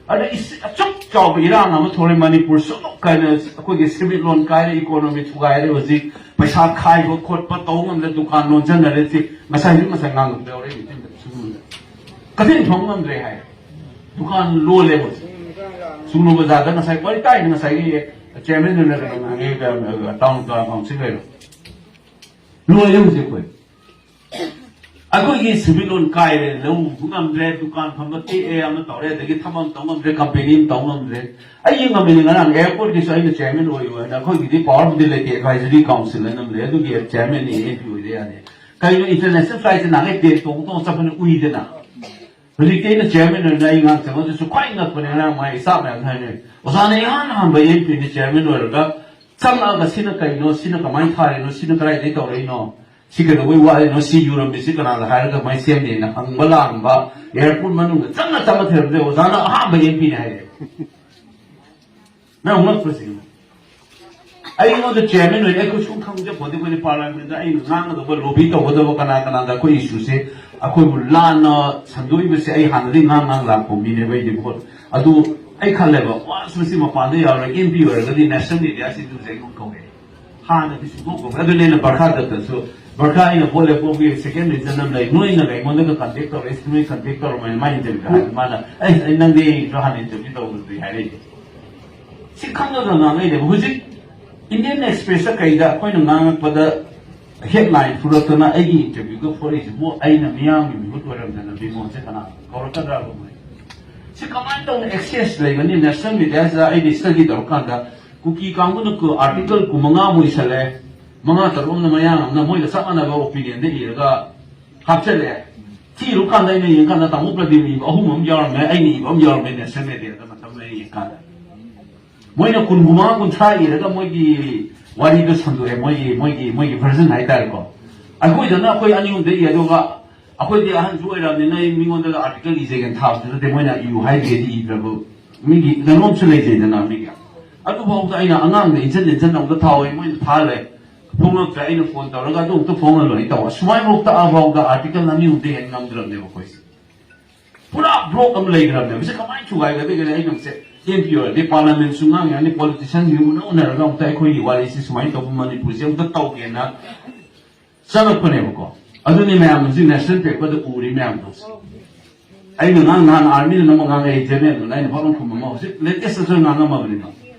ꯑꯗ ꯏꯁ-, ꯑꯁꯨꯛ ꯆꯥꯎꯕ ꯏꯔꯥꯡ ꯑꯃ ꯊꯣꯛꯂꯦ ꯃꯅꯤꯄꯨꯔ ꯁꯨꯛ ꯀꯥꯏꯅ ꯑꯩꯈꯣꯏꯒꯤ ꯁꯦꯟꯃꯤꯠꯂꯣꯟ ꯀꯥꯏꯔꯦ, ꯏꯀꯣꯅꯣꯃꯤ ꯊꯨꯒꯥꯏꯔꯦ, ꯍꯧꯖꯤꯛ ꯄꯩꯁꯥ ꯈꯥꯏꯕ ꯈꯣꯠꯄ ꯇꯧ ꯉꯝꯗ꯭ꯔꯦ, ꯗꯨꯀꯥꯟ ꯂꯣꯟꯁꯤꯟꯅꯔꯦ꯫ ꯁꯤ ꯉꯁꯥꯏꯁꯨ ꯉꯁꯥꯏ ꯉꯥꯡꯕꯗ ꯌꯥꯎꯔꯛꯏ ꯃꯤꯇꯤꯡꯗ ꯁꯤꯒꯨꯝꯕꯗ꯫ ꯀꯩꯊꯦꯜ ꯐꯝ ꯉꯝꯗ꯭ꯔꯦ ꯍꯥꯏ꯫ ꯗꯨꯀꯥꯟ ꯂꯣꯜꯂꯦ ꯍꯧꯖꯤꯛ꯫ ꯁꯨꯡꯅꯨ ꯕꯖꯥꯔꯗ ꯉꯁꯥꯏ ꯋꯥꯔꯤ ꯇꯥꯏꯅ ꯉꯁꯥꯏꯒꯤ ꯆꯤꯌꯔꯃꯦꯟꯗꯨꯅ ꯀꯩꯅꯣ ꯉꯥꯡꯉꯦ, ꯇꯥꯎꯟ ꯀꯥꯎꯟꯁꯤꯜ ꯀꯩꯅꯣ꯫ ꯂꯣꯏꯔꯦ ꯍꯧꯖꯤꯛ ꯑꯩꯈꯣꯏ꯫ ꯑꯩꯈꯣꯏꯒꯤ ꯁꯦꯟꯃꯤꯠꯂꯣꯟ ꯀꯥꯏꯔꯦ, ꯂꯧ ꯎꯕ ꯉꯝꯗ꯭ꯔꯦ, ꯗꯨꯀꯥꯟ ꯐꯝꯕ ꯇꯦꯛꯑꯦ, ꯑꯃ ꯇꯧꯔꯦ, ꯑꯗꯒꯤ ꯊꯕꯛ ꯑꯃ ꯇꯧ ꯉꯝꯗ꯭ꯔꯦ, ꯀꯝꯄꯦꯅꯤ ꯑꯃ ꯇꯧ ꯉꯝꯗ꯭ꯔꯦ꯫ ꯑꯩ ꯌꯦꯡꯉꯝꯃꯤꯅꯦ ꯉꯔꯥꯡ ꯑꯦꯌꯥꯔꯄꯣꯔꯠꯀꯤꯁꯨ ꯑꯩꯅ ꯆꯤꯌꯔꯃꯦꯟ ꯑꯣꯏꯌꯨ ꯍꯥꯏꯅ, ꯑꯩꯈꯣꯏꯒꯤꯗꯤ ꯄꯥꯋꯔꯕꯨꯗꯤ ꯂꯩꯇꯦ, ꯑꯦꯗꯚꯥꯏꯖꯔꯤ ꯀꯥꯎꯟꯁꯤꯜ ꯍꯥꯏꯅ ꯑꯃ ꯂꯩ, ꯑꯗꯨꯒꯤ ꯆꯤꯌꯔꯃꯦꯟꯅꯤ, ꯑꯦꯝ ꯄꯤ ꯑꯣꯏꯗ ꯌꯥꯗꯦ꯫ ꯀꯩꯅꯣ ꯏꯟꯇꯔꯅꯦꯁꯅꯦꯜ ꯐ꯭ꯂꯥꯏꯠꯁꯦ ꯅꯍꯥꯟꯒꯩ ꯄ꯭ꯂꯦꯟ ꯇꯣꯡ ꯇꯣꯡ ꯆꯠꯄꯅ ꯎꯏꯗꯅ꯫ ꯍꯧꯖꯤꯛꯇꯤ ꯑꯩꯅ ꯆꯤꯌꯔꯃꯦꯟ ꯑꯣꯏꯅ ꯑꯩ ꯉꯥꯡ ꯆꯪꯉꯛꯇꯁꯨ ꯈ꯭ꯋꯥꯏ ꯉꯛꯄꯅꯦ, ꯉꯔꯥꯡ ꯃꯥꯏ ꯏꯁꯇꯥꯐ ꯃꯌꯥꯝꯅ ꯍꯥꯏꯅꯦ, "ꯑꯣꯖꯥꯅ ꯏꯍꯥꯟ ꯍꯥꯟꯕ ꯑꯦꯝ ꯄꯤꯅ ꯆꯤꯌꯔꯃꯦꯟ ꯑꯣꯏꯔꯒ ꯆꯪꯉꯛꯑꯒ ꯁꯤꯅ ꯀꯩꯅꯣ, ꯁꯤꯅ ꯀꯃꯥꯏꯅ ꯊꯥꯔꯤꯅꯣ, ꯁꯤꯅ ꯀꯗꯥꯏꯗꯒꯤ ꯇꯧꯔꯛꯏꯅꯣ, ꯁꯤ ꯀꯩꯗꯧꯕꯩ ꯋꯥꯠꯂꯤꯅꯣ, ꯁꯤ ꯌꯨꯔꯝꯃꯤꯁꯤ ꯀꯅꯥꯗ ꯍꯥꯏꯔꯒ ꯀꯃꯥꯏꯅ ꯁꯦꯝꯅꯤꯅ ꯍꯪꯕ ꯂꯥꯡꯕ, ꯑꯦꯌꯥꯔꯄꯣꯔꯠ ꯃꯅꯨꯡꯗ ꯆꯪꯉ ꯆꯪꯉ ꯊꯤꯔꯝꯗ꯭ꯔꯦ, ꯑꯣꯖꯥꯅ ꯑꯍꯥꯟꯕ ꯑꯦꯝ ꯄꯤꯅꯦ ꯍꯥꯏꯔꯦ"꯫ ꯅꯪ ꯉꯛꯄꯁꯤ꯫ ꯑꯩꯉꯣꯟꯗ ꯆꯤꯌꯔꯃꯦꯟ ꯑꯣꯏꯅ ꯑꯩꯈꯣꯏ ꯁꯨꯝ ꯈꯪꯖꯄꯣꯠꯇꯦ, ꯑꯩꯈꯣꯏꯅ ꯄꯥꯔꯂꯥꯃꯦꯟꯗ ꯑꯩꯅ ꯉꯥꯡꯒꯗꯧꯕ, ꯂꯣꯕꯤ ꯇꯧꯒꯗꯧꯕ ꯀꯅꯥ ꯀꯅꯥꯗ ꯑꯩꯈꯣꯏ ꯏꯁꯨꯁꯦ ꯑꯩꯈꯣꯏꯕꯨ ꯂꯥꯟꯅ ꯁꯟꯗꯣꯛꯏꯕꯁꯦ ꯑꯩ ꯍꯥꯟꯅꯗꯒꯤ ꯉꯥꯡ ꯉꯥꯡ ꯂꯥꯛꯄ ꯃꯤꯅꯦꯕ ꯑꯩꯗꯤ ꯚꯣꯠ꯫ ꯑꯗꯨ ꯑꯩ ꯈꯜꯂꯦꯕ, ꯋꯥꯁ ꯃꯁꯤ ꯃꯄꯥꯟꯗ ꯌꯥꯎꯔꯒ ꯑꯦꯝ ꯄꯤ ꯑꯣꯏꯔꯒꯗꯤ ꯅꯦꯁꯅꯦꯜ ꯃꯤꯗꯤꯌꯥꯁꯤꯡꯗꯨꯁꯨ ꯑꯩꯉꯣꯟꯗ ꯀꯧꯋꯦ꯫ ꯍꯥꯟꯅꯗꯤ ꯁꯨꯡꯀꯧ ꯀꯧꯗꯦ꯫ ꯑꯗꯨꯅꯦ ꯑꯩꯅ ꯕꯔꯈꯥ ꯗꯠꯇꯁꯨ, "ꯕꯔꯈꯥ, ꯑꯩꯅ ꯚꯣꯠ ꯂꯦꯞꯄꯒꯤ ꯁꯦꯀꯦꯟ ꯔꯤꯖꯟ ꯑꯃ ꯂꯩ, ꯅꯣꯏꯅ ꯑꯩꯉꯣꯟꯗꯒ ꯀꯟꯇꯦꯛ ꯇꯧꯔꯛꯑꯦ, ꯅꯣꯏ ꯀꯟꯇꯦꯛ ꯇꯧꯔꯝꯃꯦ", ꯃꯥꯏ ꯏꯟꯇꯔꯚ꯭ꯌꯨ ꯍꯥꯏꯕꯗ ꯃꯥꯅ, "ꯑꯩ, ꯑꯩ ꯅꯪꯗꯤ ꯑꯩꯁꯨ ꯍꯥꯟꯅ ꯏꯟꯇꯔꯚ꯭ꯌꯨ ꯇꯧꯕꯗꯨꯗꯤ" ꯍꯥꯏꯔꯛꯏ꯫ ꯁꯤ ꯈꯪꯉꯒ ꯉꯥꯡꯉꯛꯏꯅꯦꯕ꯫ ꯍꯧꯖꯤꯛ ꯏꯟꯗꯤꯌꯟ ꯑꯦꯛꯁꯄ꯭ꯔꯦꯁꯇ ꯀꯩꯗ ꯑꯩꯈꯣꯏꯅ ꯉꯥꯡꯉꯛꯄꯗ ꯍꯦꯗꯂꯥꯏꯟ ꯊꯣꯛꯂꯛꯇꯅ ꯑꯩꯒꯤ ꯏꯟꯇꯔꯚ꯭ꯌꯨꯒ ꯊꯣꯛꯂꯛꯏꯁꯤꯕꯨ ꯑꯩꯅ ꯃꯤꯌꯥꯝꯒꯤ ꯃꯤꯍꯨꯠ ꯑꯣꯏꯔꯝꯗꯅ ꯃꯤꯉꯣꯟꯁꯦ ꯀꯅꯥ ꯀꯧꯔꯛꯀꯗ꯭ꯔꯥ ꯍꯥꯏꯕ ꯃꯣꯏ꯫ ꯁꯤ ꯀꯃꯥꯏꯅ ꯇꯧꯅ ꯑꯦꯛꯁꯦꯁ ꯂꯩꯒꯅꯤ? ꯅꯦꯁꯅꯦꯜ ꯃꯤꯗꯤꯌꯥꯁꯤꯗ ꯑꯩꯗꯤ ꯁ꯭ꯇꯗꯤ ꯇꯧꯔꯀꯥꯟꯗ ꯀꯨꯀꯤ ꯀꯥꯡꯕꯨꯅ ꯀꯨ-, article ꯀꯨꯟꯃꯉꯥ ꯃꯨꯛ ꯏꯁꯜꯂꯦ, ꯃꯉꯥ ꯇꯔꯨꯛ ꯑꯃꯅ ꯃꯌꯥꯡ ꯑꯃꯅ ꯃꯣꯏꯒ ꯆꯞ ꯃꯥꯟꯅꯕ opinion ꯗ ꯏꯔꯒ ꯍꯥꯞꯆꯜꯂꯦ꯫ ꯊꯤꯔꯨꯀꯥꯟꯗ ꯑꯩꯅ ꯌꯦꯡꯀꯥꯟꯗ ꯇꯥꯃꯣ ꯄ꯭ꯔꯗꯤꯞꯅ ꯏꯕ ꯑꯍꯨꯝ ꯑꯃ ꯌꯥꯎꯔꯝꯃꯦ, ꯑꯩꯅ ꯏꯕ ꯑꯃ ꯌꯥꯎꯔꯝꯃꯦ national media ꯗ ꯃꯇꯝ ꯑꯩꯅ ꯌꯦꯡꯀꯥꯟꯗ꯫ ꯃꯣꯏꯅ ꯀꯨꯟ ꯀꯨꯟꯃꯉꯥ ꯀꯨꯟꯊ꯭ꯔꯥ ꯏꯔꯒ ꯃꯣꯏꯒꯤ ꯋꯥꯔꯤꯗꯣ ꯁꯟꯗꯣꯛꯑꯦ, ꯃꯣꯏꯒꯤ, ꯃꯣꯏꯒꯤ, ꯃꯣꯏꯒꯤ version ꯍꯥꯏꯇꯥꯔꯦꯀꯣ꯫ ꯑꯩꯈꯣꯏꯗꯅ ꯑꯩꯈꯣꯏ ꯑꯅꯤ ꯑꯍꯨꯝꯗ ꯏ, ꯑꯗꯨꯒ ꯑꯩꯈꯣꯏꯗꯤ ꯑꯍꯟꯁꯨ ꯑꯣꯏꯔꯕꯅꯤꯅ ꯑꯩ ꯃꯤꯉꯣꯟꯗꯒ article ꯏꯖꯒꯦꯅ ꯊꯥꯕꯁꯨ ꯅꯠꯇꯦ, ꯃꯣꯏꯅ ꯏꯌꯨ ꯍꯥꯏꯗ꯭ꯔꯗꯤ ꯏꯗ꯭ꯔꯕ ꯃꯤꯒꯤ ꯀꯩꯅꯣꯝꯁꯨ ꯂꯩꯖꯩꯗꯅ ꯃꯤꯒꯤ꯫ ꯑꯗꯨꯐꯥꯎꯗ ꯑꯩꯅ ꯑꯉꯥꯡꯗ ꯏꯟꯁꯤꯟ ꯏꯟꯁꯤꯟ ꯑꯃꯨꯛꯇ ꯊꯥꯎꯋꯦ, ꯃꯣꯏꯅ ꯊꯥꯍꯜꯂꯦ꯫ ꯐꯣꯡꯉꯛꯇ꯭ꯔꯦ, ꯑꯩꯅ phone ꯇꯧꯔꯒ ꯑꯗꯨ ꯑꯃꯨꯛꯇ ꯐꯣꯡꯍꯜꯂꯣꯏ ꯇꯧꯕ꯫ ꯁꯨꯃꯥꯏꯐꯥꯎ ꯇꯛꯑꯐꯥꯎꯗ article ꯑꯅꯤ ꯑꯍꯨꯝꯗ ꯍꯦꯟꯅ ꯉꯝꯗ꯭ꯔꯕꯅꯦꯕ ꯑꯩꯈꯣꯏꯁꯦ꯫ ꯄꯨꯔꯥ block ꯑꯃ ꯂꯩꯈ꯭ꯔꯕꯅꯦꯕ꯫ ꯃꯁꯤ ꯀꯃꯥꯏꯅ ꯊꯨꯒꯥꯏꯒꯗꯒꯦ? ꯑꯩꯅ ꯃꯁꯤ M P ꯑꯣꯏꯔꯗꯤ parliament ꯁꯨ ꯉꯥꯡ ꯌꯥꯅꯤ, politician ꯁꯤꯡ ꯎꯅ ꯎꯅꯔꯒ ꯑꯃꯨꯛꯇ ꯑꯩꯈꯣꯏꯒꯤ ꯋꯥꯔꯤꯁꯤ ꯁꯨꯃꯥꯏꯅ ꯇꯧꯕ ꯃꯅꯤꯄꯨꯔꯁꯦ ꯑꯃꯨꯛꯇ ꯇꯧꯒꯦꯅ ꯆꯪꯉꯛꯄꯅꯦꯕꯀꯣ꯫ ꯑꯗꯨꯅꯤ ꯃꯌꯥꯝ ꯍꯧꯖꯤꯛ national paper ꯗ ꯎꯔꯤ ꯃꯌꯥꯝꯗꯣ꯫ ꯑꯩꯅ ꯉꯥꯡ ꯅꯍꯥꯟ army ꯗ ꯅꯝꯕ ꯉꯥꯡꯉꯛꯑꯦ general ꯗꯨꯅ, ꯑꯩꯅ ꯐꯠ ꯂꯥꯎ ꯈꯨꯝꯃꯝꯃ ꯍꯧꯖꯤꯛ latest ꯇꯁꯨ ꯉꯥꯡꯉꯝꯃꯕꯅꯤꯅ꯫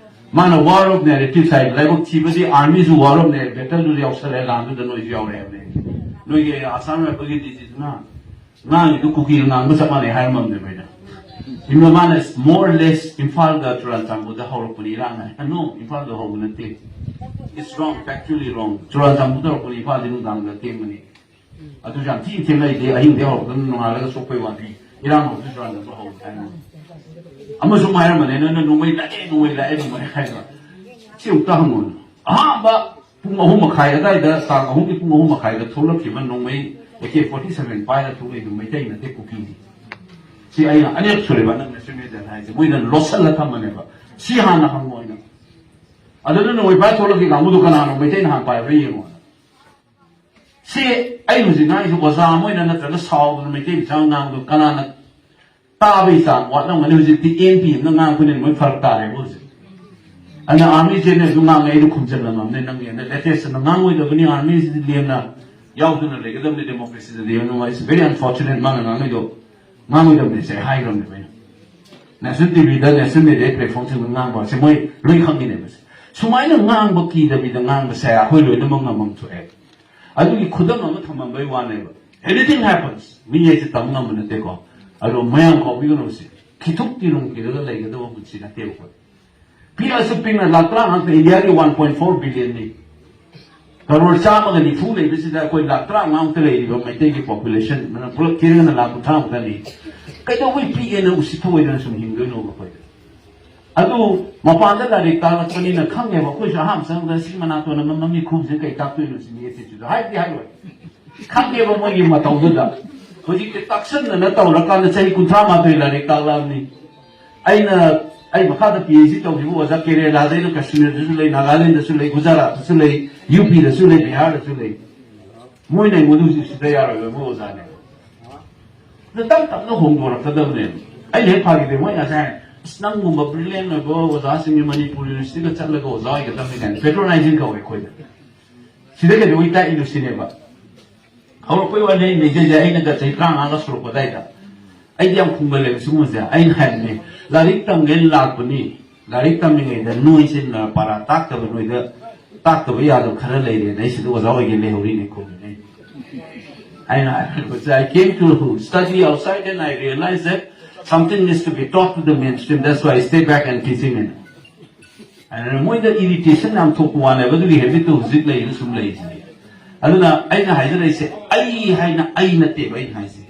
ꯃꯥꯅ war of narrative ꯍꯥꯏ, ꯂꯥꯏꯕꯛ ꯊꯤꯕꯗꯤ army ꯁꯨ war of narrative, battle ꯗꯨꯗ ꯌꯥꯎꯁꯜꯂꯦ, ꯂꯥꯟꯗꯨꯗ ꯅꯣꯏꯁꯨ ꯌꯥꯎꯔꯦ ꯍꯥꯏꯕꯅꯦ꯫ ꯅꯣꯏꯒꯤ Assam Rifle ꯒꯤ D G ꯗꯨꯅ ꯉꯥꯡꯉꯤꯗꯣ ꯀꯨꯀꯤꯒ ꯉꯥꯡꯕ ꯆꯞ ꯃꯥꯟꯅꯩ ꯍꯥꯏꯔꯝꯃꯕꯅꯦꯕ ꯑꯩꯅ꯫ ꯏꯝꯐꯥꯜ ꯃꯥꯅ more or less ꯏꯝꯐꯥꯜꯒ ꯆꯨꯔꯥꯆꯥꯟꯄꯨꯔꯗ ꯍꯧꯔꯛꯄꯅꯤ ꯏꯔꯥꯡ ꯍꯥꯏ꯫ No, ꯏꯝꯐꯥꯜꯗ ꯍꯧꯕ ꯅꯠꯇꯦ꯫ It's wrong, factually wrong꯫ ꯆꯨꯔꯥꯆꯥꯟꯄꯨꯔꯗ ꯍꯧꯔꯛꯄꯅꯤ, ꯏꯝꯐꯥꯜꯗꯤ ꯅꯨꯡꯗꯥꯡꯗ ꯊꯦꯡꯕꯅꯤ꯫ ꯑꯗꯨꯁꯨ ꯌꯥꯝ ꯊꯤꯅ ꯊꯦꯡꯅꯩꯗꯤ, ꯑꯍꯤꯡꯗꯤ ꯍꯧꯔꯛꯇꯅ ꯅꯣꯡꯉꯥꯜꯂꯒ ꯁꯣꯛꯄꯩ ꯋꯥꯅꯤ꯫ ꯏꯔꯥꯡ ꯍꯧꯕꯁꯨ ꯆꯨꯔꯥꯆꯥꯟꯄꯨꯔ ꯍꯧꯕ ꯍꯥꯏꯅ꯫ ꯑꯃꯁꯨ ꯑꯃꯨꯛ ꯍꯥꯏꯔꯝꯕꯅꯦ, ꯅꯪꯅ ꯅꯣꯡꯃꯩ ꯂꯥꯛꯑꯦ, ꯅꯣꯡꯃꯩ ꯂꯥꯛꯑꯦ, ꯅꯣꯡꯃꯩ ꯍꯥꯏꯗꯣ꯫ ꯁꯤ ꯑꯃꯨꯛꯇ ꯍꯪꯉꯣ꯫ ꯑꯍꯥꯟꯕ ꯄꯨꯡ ꯑꯍꯨꯝ ꯃꯈꯥꯏ ꯑꯗꯨꯋꯥꯏꯗ, ꯇꯥꯡ ꯑꯍꯨꯝꯒꯤ ꯄꯨꯡ ꯑꯍꯨꯝ ꯃꯈꯥꯏꯗ ꯊꯣꯛꯂꯛꯈꯤꯕ ꯅꯣꯡꯃꯩ A K forty seven ꯄꯥꯏꯔ ꯊꯣꯛꯂꯛꯏꯗꯨ ꯃꯩꯇꯩ ꯅꯠꯇꯦ, ꯀꯨꯀꯤꯅꯤ꯫ ꯁꯤ ꯑꯩꯅ ꯑꯅꯤꯔꯛ ꯁꯨꯔꯦꯕ ꯅꯪꯅ ꯁꯤ ꯃꯦꯗꯤꯌꯥꯗ ꯍꯥꯏꯁꯦ꯫ ꯃꯣꯏꯅ ꯂꯣꯠꯁꯤꯜꯂ ꯊꯝꯕꯅꯦꯕ꯫ ꯁꯤ ꯍꯥꯟꯅ ꯍꯪꯉꯣ ꯑꯩꯅ꯫ ꯑꯗꯨꯅ ꯅꯣꯡꯃꯩ ꯄꯥꯏꯔ ꯊꯣꯛꯂꯛꯈꯤ ꯀꯥꯡꯕꯨꯗꯣ ꯀꯅꯥꯅꯣ ꯃꯩꯇꯩꯅ ꯍꯥꯟꯅ ꯄꯥꯏꯕ꯭ꯔꯥ ꯌꯦꯡꯉꯣ꯫ ꯁꯤ ꯑꯩ ꯍꯧꯖꯤꯛ ꯉꯥꯡꯉꯤꯁꯦ ꯑꯣꯖꯥ ꯑꯃ ꯑꯣꯏꯅ ꯅꯠꯇ꯭ꯔꯒ ꯁꯥꯎꯗꯅ ꯃꯩꯇꯩ ꯃꯆꯥ ꯉꯥꯡꯕꯗꯣ ꯀꯅꯥꯅ ꯇꯥꯕꯒꯤ ꯆꯥꯡ ꯋꯥꯠꯂꯝꯒꯅꯤ? ꯍꯧꯖꯤꯛꯇꯤ M P ꯑꯃꯅ ꯉꯥꯡꯉꯛꯄꯅꯤꯅ ꯃꯣꯏ ꯐꯔꯛ ꯇꯥꯔꯦꯕ ꯍꯧꯖꯤꯛ꯫ ꯑꯗꯨꯅ army ꯁꯦ ꯑꯩꯅꯁꯨ ꯉꯥꯡꯉꯦ, ꯑꯩꯅ ꯈꯨꯝꯖꯤꯜꯂꯝꯃꯕꯅꯦ, ꯅꯪꯒꯤ ꯑꯗ latest ꯑꯃ ꯉꯥꯡꯉꯣꯏꯗꯕꯅꯤ, army ꯁꯤꯗꯤ ꯂꯦꯝꯅ ꯌꯥꯎꯗꯅ ꯂꯩꯒꯗꯕꯅꯤ, democracy ꯗꯗꯤ꯫ It's very unfortunate ꯃꯥꯅ ꯉꯥꯡꯉꯤꯗꯣ ꯉꯥꯡꯉꯣꯏꯗꯕꯅꯤ ꯁꯦ ꯍꯥꯏꯈ꯭ꯔꯕꯅꯦꯕ ꯑꯩꯅ꯫ National T V ꯗ, national media platform ꯁꯤꯡꯗ ꯉꯥꯡꯕ ꯁꯦ ꯃꯣꯏ ꯂꯣꯏ ꯈꯪꯉꯤꯅꯦꯕ ꯁꯦ꯫ ꯁꯨꯃꯥꯏꯅ ꯉꯥꯡꯕ ꯀꯤꯗꯕꯤꯗ ꯉꯥꯡꯕꯁꯦ ꯑꯩꯈꯣꯏ ꯂꯣꯏꯅꯃꯛ ꯉꯝꯐꯝ ꯊꯣꯛꯑꯦ꯫ ꯑꯗꯨꯒꯤ ꯈꯨꯗꯝ ꯑꯃ ꯊꯝꯃꯝꯕꯩ ꯋꯥꯅꯦꯕ꯫ Anything happens, ꯃꯤ ꯍꯥꯏꯁꯦ ꯇꯝ ꯉꯝꯕ ꯅꯠꯇꯦꯀꯣ꯫ ꯑꯗꯣ ꯃꯌꯥꯝ ꯀꯥꯎꯕꯤꯒꯅꯨ ꯁꯦ, ꯈꯤꯊꯨꯛ ꯇꯤꯔꯨꯝ ꯀꯤꯔꯒ ꯂꯩꯒꯗꯕ ꯄꯨꯟꯁꯤ ꯅꯠꯇꯦꯕ ꯑꯩꯈꯣꯏ꯫ ꯄꯤꯛꯑꯁꯨ ꯄꯤꯛꯅ ꯂꯥꯛ ꯇꯔꯥꯃꯉꯥ ꯏꯟꯗꯤꯌꯥꯒꯤ ꯋꯥꯟ ꯄꯣꯏꯟ ꯐꯣꯔ ꯕꯤꯂꯤꯌꯟꯅꯤ꯫ ꯀꯔꯣꯔ ꯆꯥꯝꯃꯒ ꯅꯤꯐꯨ ꯂꯩꯕꯁꯤꯗ ꯑꯩꯈꯣꯏ ꯂꯥꯛ ꯇꯔꯥꯃꯉꯥꯃꯨꯛꯇ ꯂꯩꯔꯤꯕ ꯃꯩꯇꯩꯒꯤ ꯄꯣꯄꯨꯂꯦꯁꯟ ꯄꯨꯂꯞ ꯊꯤꯔꯒꯅ ꯂꯥꯛ ꯀꯨꯟꯊ꯭ꯔꯥ ꯃꯨꯛꯇꯅꯤ꯫ ꯀꯩꯗꯧꯕꯩ ꯄꯤꯛꯑꯦꯅ ꯎꯁꯤꯠ ꯊꯑꯣꯏꯗꯅ ꯁꯨꯝ ꯍꯤꯡꯗꯣꯏꯅꯣꯕ ꯑꯩꯈꯣꯏꯗ? ꯑꯗꯨ ꯃꯄꯥꯟꯗ ꯂꯥꯏꯔꯤꯛ ꯇꯥꯛꯂꯛꯄꯅꯤꯅ ꯈꯪꯉꯦꯕ꯫ ꯑꯩꯈꯣꯏꯁꯨ ꯑꯍꯥꯟꯕ ꯆꯪꯕꯗ ꯁꯤ ꯃꯅꯥꯇꯣꯟ ꯑꯃ ꯃꯃꯤ ꯈꯨꯝꯁꯤꯅ ꯀꯩ ꯇꯥꯛꯇꯣꯏꯅꯣ ꯁꯤꯅꯤ ꯑꯦꯇꯤꯇ꯭ꯌꯨꯗ ꯍꯥꯏꯕꯗꯤ ꯍꯥꯏꯔꯣꯏ꯫ ꯈꯪꯉꯦꯕ ꯃꯣꯏꯒꯤ ꯃꯇꯧꯗꯨꯗ꯫ ꯍꯧꯖꯤꯛꯇꯤ ꯇꯥꯛꯁꯟꯗꯅ ꯇꯧꯔꯀꯥꯟꯗ ꯆꯍꯤ ꯀꯨꯟꯊ꯭ꯔꯥ ꯃꯥꯊꯣꯏ ꯂꯥꯏꯔꯤꯛ ꯇꯥꯛꯂꯛꯑꯕꯅꯤ꯫ ꯑꯩꯅ ꯑꯩ ꯃꯈꯥꯗ ꯄꯤ ꯑꯩꯆ ꯗꯤ ꯇꯧꯈꯤꯕ ꯑꯣꯖꯥ ꯀꯦꯔꯦꯂꯥꯗꯩꯅ ꯀꯥꯁꯃꯤꯔꯗꯁꯨ ꯂꯩ, ꯅꯥꯒꯥꯂꯦꯟꯗꯁꯨ ꯂꯩ, ꯒꯨꯖꯔꯥꯠꯇꯁꯨ ꯂꯩ, ꯌꯨ ꯄꯤꯗꯁꯨ ꯂꯩ, ꯕꯤꯍꯥꯔꯗꯁꯨ ꯂꯩ꯫ ꯃꯣꯏꯅ ꯑꯩꯉꯣꯟꯗ ꯍꯧꯖꯤꯛ ꯁꯤꯗ ꯌꯥꯔꯣꯏꯕ ꯃꯣꯏ ꯑꯣꯖꯥꯅꯦ꯫ ꯑꯗꯨ ꯇꯞ ꯇꯞꯅ ꯍꯣꯡꯗꯣꯔꯛꯀꯗꯕꯅꯦꯕ꯫ ꯑꯩꯅ ꯍꯦꯛ ꯐꯥꯈꯤꯗꯦ ꯃꯣꯏ ꯉꯁꯥꯏ ꯍꯥꯏ, "ꯑꯁ, ꯅꯪꯒꯨꯝꯕ ꯕ꯭ꯔꯤꯂꯤꯌꯟ ꯑꯣꯏꯕ ꯑꯣꯖꯥꯁꯤꯡꯒꯤ ꯃꯅꯤꯄꯨꯔ ꯌꯨꯅꯤꯚꯔꯁꯤꯇꯤꯗ ꯆꯠꯂꯒ ꯑꯣꯖꯥ ꯑꯣꯏꯒꯗꯕꯅꯤ" ꯀꯥꯏꯅ ꯄꯦꯇ꯭ꯔꯣꯅꯥꯏꯖꯤꯡ ꯀꯧꯋꯦ ꯑꯩꯈꯣꯏꯗ꯫ ꯁꯤꯗ ꯀꯩꯗꯧꯕꯩ ꯇꯥꯛꯏꯅꯣ ꯁꯤꯅꯦꯕ꯫ ꯍꯧꯔꯛꯄꯩ ꯋꯥꯅꯤ ꯑꯩ ꯅꯤꯡꯁꯤꯡꯖꯩ, ꯑꯩꯅꯒ ꯆꯍꯤ ꯇꯔꯥꯃꯉꯥꯒ ꯁꯨꯔꯛꯄ ꯑꯗꯥꯏꯗ꯫ ꯑꯩꯗꯤ ꯌꯥꯝ ꯈꯨꯝꯒꯜꯂꯦꯕ ꯁꯤꯒꯨꯝꯕꯁꯦ꯫ ꯑꯩꯅ ꯍꯥꯏꯕꯅꯦ, ꯂꯥꯏꯔꯤꯛ ꯇꯝꯒꯦꯅ ꯂꯥꯛꯄꯅꯤ, ꯂꯥꯏꯔꯤꯛ ꯇꯝꯃꯤꯉꯩꯗ ꯅꯣꯏꯁꯦ ꯄꯥꯔꯥ ꯇꯥꯛꯇꯕ, ꯅꯣꯏꯗ ꯇꯥꯛꯇꯕ ꯌꯥꯗꯕ ꯈꯔ ꯂꯩꯔꯦꯅ ꯑꯩ ꯁꯤꯗ ꯑꯣꯖꯥ ꯑꯣꯏꯒꯦ ꯂꯩꯍꯧꯔꯤꯅꯦ ꯈꯨꯝꯃꯤꯅꯦ꯫ ꯑꯩꯅ ꯍꯥꯏꯕꯁꯦ, "I came to study outside and I realized that something needs to be taught to the mainstream. That's why I stay back and teaching it." ꯑꯗꯨꯅ ꯃꯣꯏꯗ ꯏꯔꯤꯇꯦꯁꯟ ꯌꯥꯝ ꯊꯣꯛꯄ ꯋꯥꯅꯦꯕ, ꯑꯗꯨꯒꯤ ꯍꯦꯕꯤꯠꯇꯨ ꯍꯧꯖꯤꯛ ꯂꯩꯔꯤꯗꯨ ꯁꯨꯝ ꯂꯩꯔꯤꯁꯤꯅꯦ꯫ ꯑꯗꯨꯅ ꯑꯩꯅ ꯍꯥꯏꯖꯔꯛꯏꯁꯦ, ꯑꯩ ꯍꯥꯏꯅ ꯑꯩ ꯅꯠꯇꯦꯕ ꯑꯩꯅ ꯍꯥꯏꯁꯦ,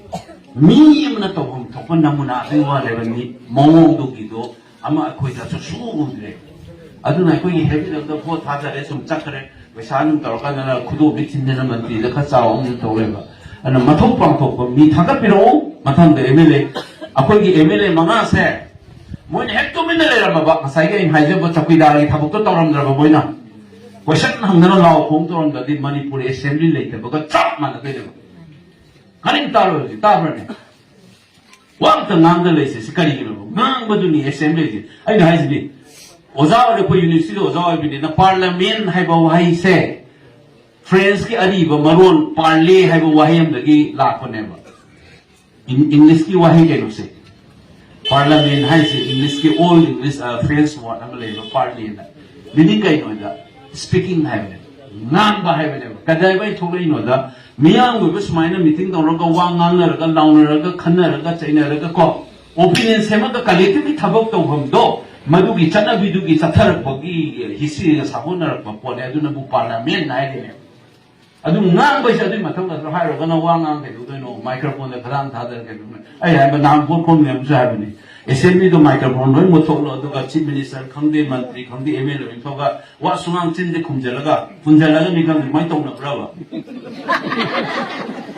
ꯃꯤ ꯑꯃꯅ ꯇꯧꯐꯝ ꯊꯣꯛꯄ ꯅꯃꯨꯅꯥ ꯑꯗꯨꯒꯤ ꯋꯥꯅꯦꯕ, ꯃꯤ ꯃꯑꯣꯡꯗꯨꯒꯤꯗꯣ ꯑꯃ ꯑꯩꯈꯣꯏꯗꯁꯨ ꯁꯨ ꯎꯗ꯭ꯔꯦ꯫ ꯑꯗꯨꯅ ꯑꯩꯈꯣꯏꯒꯤ ꯍꯦꯕꯤꯠ ꯑꯝꯗ ꯚꯣꯠ ꯊꯥꯗꯔꯦ, ꯁꯨꯝ ꯆꯠꯈ꯭ꯔꯦ, ꯄꯩꯁꯥ ꯑꯗꯨꯝ ꯇꯧꯔꯀꯥꯟꯗꯅ ꯈꯨꯗꯣꯝꯕꯤ ꯊꯤꯟꯗꯅ ꯃꯟꯇ꯭ꯔꯤꯗ ꯈꯔ ꯆꯥꯎ ꯑꯃ ꯇꯧꯔꯦꯕ꯫ ꯑꯗꯨꯅ ꯃꯊꯧ ꯄꯥꯡꯊꯣꯛꯄ ꯃꯤ ꯊꯥꯒꯠꯄꯤꯔꯛꯑꯣ꯫ ꯃꯊꯪꯗ ꯑꯦꯝ ꯑꯦꯜ ꯑꯦ, ꯑꯩꯈꯣꯏꯒꯤ ꯑꯦꯝ ꯑꯦꯜ ꯑꯦ ꯃꯉꯥꯁꯦ ꯃꯣꯏꯅ ꯍꯦꯛ ꯇꯨꯃꯤꯟꯅ ꯂꯩꯔꯝꯃꯕ, ꯉꯁꯥꯏꯒꯤ ꯑꯩꯅ ꯍꯥꯏꯖꯕ ꯆꯧꯀꯤꯗꯥꯔꯒꯤ ꯊꯕꯛꯇꯣ ꯇꯧꯔꯝꯗ꯭ꯔꯕ ꯃꯣꯏꯅ, ꯀꯣꯏꯁꯟ ꯍꯪꯗꯅ ꯂꯥꯎ ꯈꯣꯡ ꯇꯧꯔꯝꯗ꯭ꯔꯗꯤ ꯃꯅꯤꯄꯨꯔ ꯑꯦꯁꯦꯝꯕ꯭ꯂꯤ ꯂꯩꯇꯕꯒ ꯆꯞ ꯃꯥꯟꯅꯗꯣꯏꯅꯦꯕ꯫ ꯀꯔꯤꯝ ꯇꯥꯔꯣꯏ ꯍꯧꯖꯤꯛ, ꯇꯥꯕ꯭ꯔꯅꯦ? ꯋꯥ ꯑꯝꯇ ꯉꯥꯡꯗ ꯂꯩꯁꯦ, ꯁꯤ ꯀꯔꯤꯒꯤꯅꯣ? ꯉꯥꯡꯕꯗꯨꯅꯤ ꯑꯦꯁꯦꯝꯕ꯭ꯂꯤꯁꯦ꯫ ꯑꯩꯅ ꯍꯥꯏꯁꯤꯗꯤ, ꯑꯣꯖꯥ ꯑꯣꯏꯔꯦ, ꯑꯩꯈꯣꯏ ꯌꯨꯅꯤꯚꯔꯁꯤꯇꯤꯗ ꯑꯣꯖꯥ ꯑꯣꯏꯕꯅꯤꯅ, ꯄꯥꯔꯂꯃꯦꯟ ꯍꯥꯏꯕ ꯋꯥꯍꯩꯁꯦ ꯐ꯭ꯔꯦꯟꯁꯀꯤ ꯑꯔꯤꯕ ꯃꯔꯣꯟ ꯄꯥꯔꯂꯦ ꯍꯥꯏꯕ ꯋꯥꯍꯩ ꯑꯃꯗꯒꯤ ꯂꯥꯛꯄꯅꯦꯕ꯫ ꯏꯪ-, ꯏꯪꯂꯤꯁꯀꯤ ꯋꯥꯍꯩ ꯀꯩꯅꯣꯁꯦ, ꯄꯥꯔꯂꯃꯦꯟ ꯍꯥꯏꯁꯦ ꯏꯪꯂꯤꯁꯀꯤ, ꯑꯣꯜ ꯏꯪꯂꯤꯁ, ꯑ, ꯐ꯭ꯔꯦꯟꯁ ꯋꯥꯔꯗ ꯑꯃ ꯂꯩꯌꯦꯕ, ꯄꯥꯔꯂꯦꯅ꯫ ꯃꯤꯅꯤꯡ ꯀꯩꯅꯣꯗ, ꯁ꯭ꯄꯤꯀꯤꯡ ꯍꯥꯏꯕꯅꯦꯕ, ꯉꯥꯡꯕ ꯍꯥꯏꯕꯅꯦꯕ꯫ ꯀꯗꯥꯏꯋꯥꯏ ꯊꯣꯛꯂꯛꯏꯅꯣꯗ, ꯃꯤꯌꯥꯝꯒꯤ ꯑꯣꯏꯕ ꯁꯨꯃꯥꯏꯅ ꯃꯤꯇꯤꯡ ꯇꯧꯔꯒ, ꯋꯥ ꯉꯥꯡꯅꯔꯒ, ꯂꯥꯎꯅꯔꯒ, ꯈꯟꯅꯔꯒ, ꯆꯩꯅꯔꯒ ꯀꯣ, ꯑꯣꯄꯤꯅꯤꯌꯟ ꯁꯦꯝꯃꯒ ꯀꯂꯦꯛꯇꯤꯚꯂꯤ ꯊꯕꯛ ꯇꯧꯐꯝꯗꯣ ꯃꯗꯨꯒꯤ ꯆꯠꯅꯕꯤꯗꯨꯒꯤ ꯆꯠꯊꯔꯛꯄꯒꯤ ꯍꯤꯁꯇ꯭ꯔꯤꯒ ꯁꯥꯒꯣꯟꯅꯔꯛꯄ ꯄꯣꯠꯅꯦ꯫ ꯑꯗꯨꯅꯕꯨ ꯄꯥꯔꯂꯤꯌꯥꯃꯦꯟ ꯍꯥꯏꯔꯤꯅꯦ꯫ ꯑꯗꯨꯝ ꯉꯥꯡꯕꯩꯁꯦ ꯑꯗꯨꯒꯤ ꯃꯊꯪꯗ ꯑꯗꯨꯝ ꯍꯥꯏꯔꯨꯔꯒꯅ ꯋꯥ ꯉꯥꯡ ꯀꯩꯗꯧꯗꯣꯏꯅꯣ? ꯃꯥꯏꯀ꯭ꯔꯣꯐꯣꯟꯗ ꯈꯗꯥꯡ ꯊꯥꯗꯔ ꯀꯩꯗꯧꯗꯣꯏꯅꯣ? ꯑꯩ ꯍꯥꯏꯕ ꯅꯍꯥꯟ ꯚꯣꯠ ꯈꯣꯝꯃꯤꯟꯅꯕꯁꯨ ꯍꯥꯏꯕꯅꯤ, ꯑꯦꯁꯦꯝꯕ꯭ꯂꯤꯗꯣ ꯃꯥꯏꯀ꯭ꯔꯣꯐꯣꯟ ꯂꯣꯏ ꯃꯨꯠꯊꯣꯛꯂꯣ, ꯑꯗꯨꯒ ꯆꯤꯐ ꯃꯤꯅꯤꯁꯇꯔ ꯈꯪꯗꯦ, ꯃꯟꯇ꯭ꯔꯤ ꯈꯪꯗꯦ, ꯑꯦꯝ ꯑꯦꯜ ꯑꯦ ꯑꯣꯏꯅ ꯊꯣꯛꯑꯒ ꯋꯥ ꯁꯨꯉꯥꯡ ꯆꯤꯟꯗꯦ ꯈꯨꯝꯖꯤꯜꯂꯒ, ꯈꯨꯝꯖꯤꯜꯂꯒ ꯃꯤ ꯈꯪꯗꯦ, ꯑꯗꯨꯃꯥꯏꯅ ꯇꯧꯅꯕ꯭ꯔꯕ?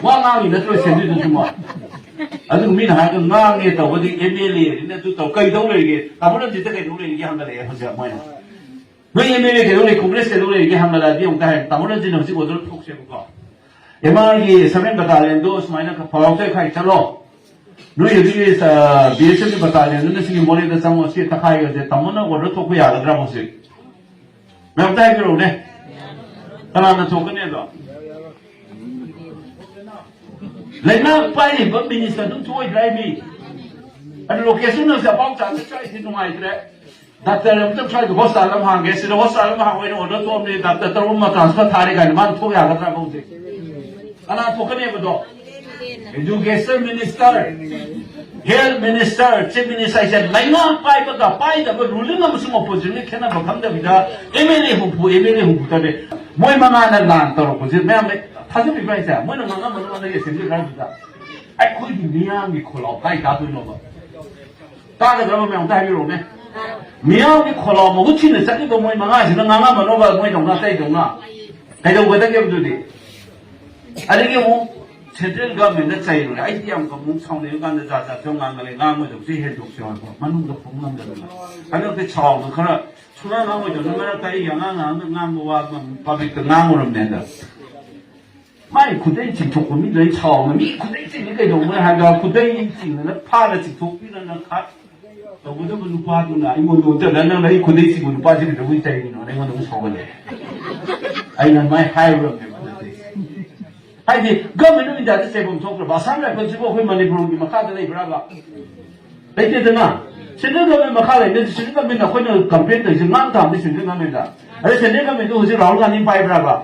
ꯋꯥ ꯉꯥꯡꯉꯤ ꯅꯠꯇ꯭ꯔꯣ ꯑꯦꯁꯦꯝꯕ꯭ꯂꯤꯗꯨꯁꯨ ꯃꯣꯏ? ꯑꯗꯨ ꯃꯤꯅ ꯍꯥꯏꯔꯒ ꯉꯥꯡꯉꯦ ꯇꯧꯕꯗꯤ ꯑꯦꯝ ꯑꯦꯜ ꯑꯦꯅꯤꯅ ꯑꯗꯨ ꯇꯧ ꯀꯩꯗꯧ ꯂꯩꯔꯤꯒꯦ? ꯇꯥꯃꯣ ꯔꯟꯖꯤꯠꯇ ꯀꯩꯗꯧ ꯂꯩꯔꯤꯒꯦ ꯍꯪꯒꯠꯂꯛꯑꯦ ꯍꯧꯖꯤꯛ ꯃꯣꯏꯅ꯫ ꯅꯣꯏ ꯑꯦꯝ ꯑꯦꯜ ꯑꯦ ꯀꯩꯗꯧ ꯂꯩ, ꯀꯣꯡꯒ꯭ꯔꯦꯁ ꯀꯩꯗꯧ ꯂꯩꯔꯤꯒꯦ ꯍꯪꯒꯠꯂꯛꯑꯗꯤ ꯑꯃꯨꯛꯇ ꯍꯥꯏ꯫ ꯇꯥꯃꯣ ꯔꯟꯖꯤꯠꯅ ꯍꯧꯖꯤꯛ ꯑꯣꯔꯗꯔ ꯊꯣꯛꯁꯦꯕꯀꯣ꯫ ꯑꯦꯝ ꯑꯥꯔꯒꯤ ꯁꯚꯦꯟ ꯕꯇꯥꯂꯤꯌꯟꯗꯣ ꯁꯨꯃꯥꯏꯅ ꯐꯥꯎꯔꯛꯇ ꯈꯥꯏ ꯆꯠꯂꯣ꯫ ꯅꯣꯏ ꯑꯗꯨꯒꯤ ꯕꯤ ꯑꯦꯁ ꯑꯦꯐꯀꯤ ꯕꯇꯥꯂꯤꯌꯟꯗꯨꯅ ꯁꯤꯒꯤ ꯃꯣꯔꯦꯗ ꯆꯪꯉꯣ, ꯁꯤ ꯇꯛꯈꯥꯏꯒꯁꯦ ꯇꯥꯃꯣꯅ ꯑꯣꯔꯗꯔ ꯊꯣꯛꯄ ꯌꯥꯒꯗ꯭ꯔꯥ ꯍꯧꯖꯤꯛ? ꯃꯌꯥꯝꯇ ꯍꯥꯏꯕꯤꯔꯛꯎꯅꯦ꯫ ꯀꯅꯥꯅ ꯊꯣꯛꯀꯅꯤ ꯑꯗꯣ? ꯂꯩꯉꯥꯛ ꯄꯥꯏꯔꯤꯕ ꯃꯤꯅꯤꯁꯇꯔꯗꯨ ꯊꯣꯛꯑꯣꯏꯗ꯭ꯔꯥ ꯍꯥꯏ ꯃꯤ? ꯑꯗꯨ ꯂꯣꯀꯦꯁꯟ ꯍꯧꯖꯤꯛ ꯑꯄꯥꯎ ꯆꯥꯗ ꯆꯥꯏꯁꯤ ꯅꯨꯡꯉꯥꯏꯇ꯭ꯔꯦ꯫ ꯗꯥꯛꯇꯔ ꯑꯝꯇ ꯁ꯭ꯋꯥꯏꯗ ꯍꯣꯁꯄꯤꯇꯥꯜ ꯑꯃ ꯍꯥꯡꯒꯦ, ꯁꯤꯗ ꯍꯣꯁꯄꯤꯇꯥꯜ ꯑꯃ ꯍꯥꯡꯕ ꯑꯩꯅ ꯑꯣꯔꯗꯔ ꯊꯣꯛꯑꯕꯅꯤ, ꯗꯥꯛꯇꯔ ꯇꯔꯨꯛ ꯑꯃ ꯇ꯭ꯔꯥꯟꯁꯐꯔ ꯊꯥꯔꯦ ꯀꯥꯏꯅ ꯃꯥꯅ ꯊꯣꯛ ꯌꯥꯒꯗ꯭ꯔꯥ ꯍꯧꯖꯤꯛ? ꯀꯅꯥ ꯊꯣꯛꯀꯅꯦꯕꯗꯣ? Education minister, health minister, chief minister ꯍꯥꯏꯁꯦ ꯂꯩꯉꯥꯛ ꯄꯥꯏꯕꯒ ꯄꯥꯏꯗꯕ, ꯔꯨꯂꯤꯡ ꯑꯃꯁꯨꯡ ꯑꯣꯄꯣꯖꯤꯁꯟꯒꯤ ꯈꯦꯠꯅꯕ ꯈꯪꯗꯕꯤꯗ ꯑꯦꯝ ꯑꯦꯜ ꯑꯦ ꯍꯨꯝꯐꯨ, ꯑꯦꯝ ꯑꯦꯜ ꯑꯦ ꯍꯨꯝꯐꯨ ꯇꯔꯦꯠ, ꯃꯣꯏ ꯃꯉꯥꯅ ꯂꯥꯟ ꯇꯧꯔꯛꯄꯁꯦ ꯃꯌꯥꯝ ꯊꯥꯖꯕꯤꯕ꯭ꯔꯥ ꯍꯥꯏꯁꯦ? ꯃꯣꯏꯅ ꯉꯥꯡꯉꯝꯕ ꯅꯉꯣꯟꯗ ꯑꯦꯁꯦꯝꯕ꯭ꯂꯤ ꯈꯔꯗꯨꯗ ꯑꯩꯈꯣꯏꯒꯤ ꯃꯤꯌꯥꯝꯒꯤ ꯈꯣꯜꯂꯥꯎ ꯀꯥꯏ ꯇꯥꯗꯣꯏꯅꯣꯕ? ꯇꯥꯒꯗ꯭ꯔꯕ ꯃꯌꯥꯝ ꯑꯝꯇ ꯍꯥꯏꯕꯤꯔꯛꯎꯅꯦ꯫ ꯃꯤꯌꯥꯝꯒꯤ ꯈꯣꯜꯂꯥꯎ ꯃꯍꯨꯠ ꯁꯤꯟꯅ ꯆꯠꯂꯤꯕ ꯃꯣꯏ ꯃꯉꯥꯁꯤꯅ ꯉꯥꯡꯉꯝꯃꯅꯣꯕ ꯃꯣꯏꯗꯧꯅ ꯑꯇꯩꯗꯧꯅ꯫ ꯀꯩꯗꯧꯒꯗꯒꯦ ꯑꯗꯨꯗꯤ? ꯑꯗꯒꯤ ꯑꯃꯨꯛ ꯁꯦꯟꯇ꯭ꯔꯦꯜ ꯒꯚꯔꯟꯃꯦꯟꯠꯅ ꯆꯩꯔꯨꯔꯦ꯫ ꯑꯩꯗꯤ ꯌꯥꯝ ꯑꯃꯨꯛ ꯁꯥꯎꯅꯤꯡꯉꯀꯥꯟꯗ ꯖꯥꯠ ꯖꯥꯠꯁꯨ ꯉꯥꯡꯒꯜꯂꯦ꯫ ꯉꯥꯡꯉꯣꯏꯗꯕꯁꯦ ꯍꯦꯟꯗꯣꯛꯁꯦ ꯍꯥꯏꯕ ꯃꯅꯨꯡꯗ ꯐꯨꯝ ꯉꯝꯗꯗꯅ꯫ ꯍꯟꯗꯛꯇꯤ ꯁꯥꯎꯅ ꯈꯔ ꯁꯨꯡꯉꯥꯡ ꯉꯥꯡꯉꯣꯏꯗꯕꯅ ꯃꯔꯛꯇ ꯑꯩꯒꯤ ꯑꯉꯥꯡ ꯉꯥꯡꯗ ꯉꯥꯡꯕ ꯋꯥ ꯄꯕ꯭ꯂꯤꯛꯇ ꯉꯥꯡꯉꯨꯔꯕꯅꯦ ꯍꯟꯗꯛ꯫ ꯃꯥꯏ ꯈꯨꯗꯩ ꯆꯤꯡꯊꯣꯛꯄ ꯃꯤꯗꯨ ꯑꯩ ꯁꯥꯎꯅ ꯃꯤ ꯈꯨꯗꯩ ꯆꯤꯡꯉꯤ ꯀꯩꯗꯧꯕꯅꯣ ꯍꯥꯏꯕꯗ ꯈꯨꯗꯩ ꯆꯤꯡꯗꯅ ꯐꯥꯔ ꯆꯤꯡꯊꯣꯛꯄꯤꯗꯅ ꯈꯥ-, ꯇꯧꯒꯗꯕ ꯅꯨꯄꯥꯗꯨꯅ ꯑꯩꯉꯣꯟꯗ ꯑꯣꯟꯁꯤꯜꯂꯒ ꯅꯪꯅ ꯑꯩ ꯈꯨꯗꯩ ꯆꯤꯡꯕ ꯅꯨꯄꯥꯁꯤ ꯀꯩꯗꯧꯕꯒꯤ ꯆꯩꯔꯤꯅꯣꯅ ꯑꯩꯉꯣꯟꯗ ꯑꯃꯨꯛ ꯁꯥꯎꯒꯠꯂꯛꯑꯦ꯫ ꯑꯩꯅ ꯑꯗꯨꯃꯥꯏꯅ ꯍꯥꯏꯔꯨꯔꯕꯅꯦꯕ ꯍꯟꯗꯛꯇꯤ꯫ ꯍꯥꯏꯗꯤ ꯒꯚꯔꯟꯃꯦꯟꯠ ꯑꯣꯐ ꯏꯟꯗꯤꯌꯥꯗ ꯆꯩꯐꯝ ꯊꯣꯛꯇ꯭ꯔꯕ? ꯑꯁꯥꯝ ꯔꯥꯏꯐꯜꯁꯤꯕꯨ ꯑꯩꯈꯣꯏ ꯃꯅꯤꯄꯨꯔꯒꯤ ꯃꯈꯥꯗ ꯂꯩꯕ꯭ꯔꯥꯕ? ꯂꯩꯇꯦꯗꯅ꯫ ꯁꯦꯟꯇ꯭ꯔꯦꯜ ꯒꯚꯔꯟꯃꯦꯟꯠ ꯃꯈꯥ ꯂꯩꯕꯅꯤ꯫ ꯁꯦꯟꯇ꯭ꯔꯦꯜ ꯒꯚꯔꯟꯃꯦꯟꯠꯅ ꯑꯩꯈꯣꯏꯅ ꯀꯝꯄ꯭ꯂꯦꯟ ꯇꯧꯔꯤꯁꯦ ꯉꯥꯡ ꯇꯥꯕꯅꯤ ꯁꯦꯟꯇ꯭ꯔꯦꯜ ꯒꯚꯔꯟꯃꯦꯟꯠꯇ꯫ ꯑꯗ ꯁꯦꯟꯇ꯭ꯔꯦꯜ ꯒꯚꯔꯟꯃꯦꯟꯠꯇꯨ ꯍꯧꯖꯤꯛ ꯔꯥꯍꯨꯜ ꯒꯥꯟꯙꯤ ꯄꯥꯏꯕ꯭ꯔꯥꯕ?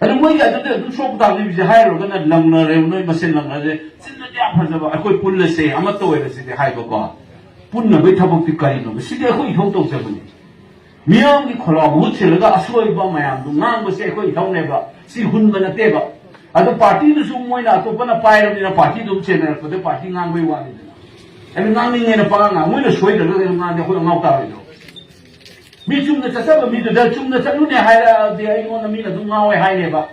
ꯑꯗꯨ ꯃꯣꯏꯒꯤ ꯑꯗꯨꯗꯤ ꯑꯗꯨꯝ ꯁꯣꯛꯄ ꯇꯥꯕꯅꯤ ꯍꯥꯏꯔꯨꯔꯒꯅ ꯂꯪꯅꯔꯦ, ꯅꯣꯏ ꯃꯁꯦꯟ ꯂꯪꯅꯔꯦ꯫ ꯆꯤꯟꯗꯗꯤ ꯌꯥꯝ ꯐꯖꯕ, "ꯑꯩꯈꯣꯏ ꯄꯨꯜꯂꯁꯦ, ꯑꯃꯠꯇ ꯑꯣꯏꯔꯁꯤꯗꯤ" ꯍꯥꯏꯕꯀꯣ꯫ ꯄꯨꯟꯅꯕꯒꯤ ꯊꯕꯛꯇꯤ ꯀꯔꯤꯅꯣ? ꯁꯤꯗꯤ ꯑꯩꯈꯣꯏ ꯏꯊꯧ ꯇꯧꯖꯕꯅꯤ꯫ ꯃꯤꯌꯥꯝꯒꯤ ꯈꯣꯜꯂꯥꯎ ꯃꯍꯨꯠ ꯁꯤꯜꯂꯒ ꯑꯁꯣꯏꯕ ꯃꯌꯥꯝꯗꯨ ꯉꯥꯡꯕꯁꯦ ꯑꯩꯈꯣꯏ ꯏꯊꯧꯅꯦꯕ꯫ ꯁꯤ ꯍꯨꯟꯕ ꯅꯠꯇꯦꯕ꯫ ꯑꯗꯣ ꯄꯥꯔꯇꯤꯗꯨꯁꯨ ꯃꯣꯏꯅ ꯑꯇꯣꯞꯄꯅ ꯄꯥꯏꯔꯕꯅꯤꯅ ꯄꯥꯔꯇꯤꯗꯨ ꯑꯗꯨꯝ ꯆꯦꯟꯅꯔꯛꯄꯗ ꯄꯥꯔꯇꯤ ꯉꯥꯡꯕꯩ ꯋꯥꯅꯤꯗꯅ꯫ ꯑꯗꯨ ꯉꯥꯡꯅꯤꯡꯉꯦꯅ ꯄꯉꯥꯡ ꯉꯥꯡ-, ꯃꯣꯏꯅ ꯁꯣꯏꯗ꯭ꯔꯒ ꯑꯗꯨꯝ ꯉꯥꯡꯗꯦ, ꯑꯩꯈꯣꯏ ꯉꯥꯎ ꯇꯥꯔꯣꯏꯗ꯭ꯔꯣ? ꯃꯤ ꯆꯨꯝꯅ ꯆꯠꯆꯕ ꯃꯤꯗꯨꯗ ꯆꯨꯝꯅ ꯆꯠꯂꯨꯅꯦ ꯍꯥꯏꯔꯛꯑꯗꯤ ꯑꯩꯉꯣꯟꯗ ꯃꯤꯅ ꯑꯗꯨꯝ ꯉꯥꯎꯋꯦ ꯍꯥꯏꯅꯦꯕ꯫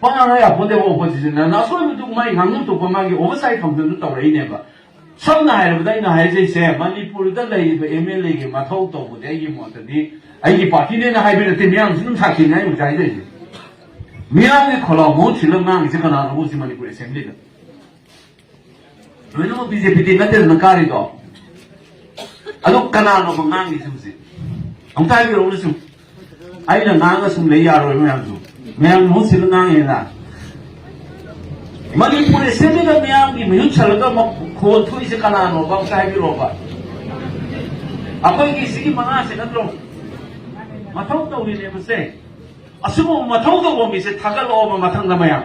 ꯄꯉꯥꯡ ꯉꯥꯡ ꯌꯥꯄꯣꯟꯇꯦꯕ ꯑꯣꯄꯣꯖꯤꯁꯟꯅ꯫ ꯑꯁꯣꯏꯕꯗꯨ ꯃꯥꯏ ꯉꯥꯡꯐꯝ ꯊꯣꯛꯄ ꯃꯥꯒꯤ ꯑꯣꯚꯔꯁꯥꯏꯠ ꯐꯪꯁꯟꯗꯨ ꯇꯧꯔꯛꯏꯅꯦꯕ꯫ ꯁꯝꯅ ꯍꯥꯏꯔꯕꯗ ꯑꯩꯅ ꯍꯥꯏꯖꯩꯁꯦ, ꯃꯅꯤꯄꯨꯔꯗ ꯂꯩꯔꯤꯕ ꯑꯦꯝ ꯑꯦꯜ ꯑꯦꯒꯤ ꯃꯊꯧ ꯇꯧꯕꯗꯤ ꯑꯩꯒꯤ ꯃꯣꯠꯇꯗꯤ, ꯑꯩꯒꯤ ꯄꯥꯔꯇꯤꯅꯦꯅ ꯍꯥꯏꯕ ꯅꯠꯇꯦ, ꯃꯤꯌꯥꯝꯁꯨ ꯑꯗꯨꯝ ꯁꯥꯈꯤꯅꯤ ꯑꯩꯅ ꯍꯧꯖꯤꯛ ꯍꯥꯏꯖꯩꯁꯦ꯫ ꯃꯤꯌꯥꯝꯒꯤ ꯈꯣꯜꯂꯥꯎ ꯃꯍꯨꯠ ꯁꯤꯜꯂꯒ ꯉꯥꯡꯉꯤꯁꯦ ꯀꯅꯥꯅꯣ ꯍꯧꯖꯤꯛ ꯃꯅꯤꯄꯨꯔ ꯑꯦꯁꯦꯝꯕ꯭ꯂꯤꯗ? ꯂꯣꯏꯅꯃꯛ ꯕꯤ ꯖꯦ ꯄꯤꯗꯤ ꯅꯠꯇꯦꯗꯅ ꯀꯥꯔꯤꯗꯣ꯫ ꯑꯗꯣ ꯀꯅꯥꯅꯣꯕ ꯉꯥꯡꯉꯤꯁꯦ ꯍꯧꯖꯤꯛ? ꯑꯃꯨꯛꯇ ꯍꯥꯏꯕꯤꯔꯛꯎꯅꯦ ꯁꯨꯝ꯫ ꯑꯩꯅ ꯉꯥꯡꯉ ꯁꯨꯝ ꯂꯩ ꯌꯥꯔꯣꯏ ꯃꯌꯥꯝꯁꯨ꯫ ꯃꯌꯥꯝ ꯃꯍꯨꯠ ꯁꯤꯜꯂ ꯉꯥꯡꯉꯦꯅ꯫ ꯃꯅꯤꯄꯨꯔ ꯑꯦꯁꯦꯝꯕ꯭ꯂꯤꯗ ꯃꯤꯌꯥꯝꯒꯤ ꯃꯤꯍꯨꯠ ꯁꯜꯂꯒ ꯃꯈꯣꯟ ꯊꯣꯛꯏꯁꯦ ꯀꯅꯥꯅꯣꯕ? ꯑꯝꯇ ꯍꯥꯏꯕꯤꯔꯛꯑꯣꯕ꯫ ꯑꯩꯈꯣꯏꯒꯤ ꯁꯤꯒꯤ ꯃꯉꯥꯁꯦ ꯅꯠꯇ꯭ꯔꯣ? ꯃꯊꯧ ꯇꯧꯔꯤꯅꯦꯕꯁꯦ꯫ ꯑꯁꯤꯒꯨꯝꯕ ꯃꯊꯧ ꯇꯧꯕ ꯃꯤꯁꯦ ꯊꯥꯒꯠꯂꯛꯑꯣꯕ ꯃꯊꯪꯗ ꯃꯌꯥꯝ꯫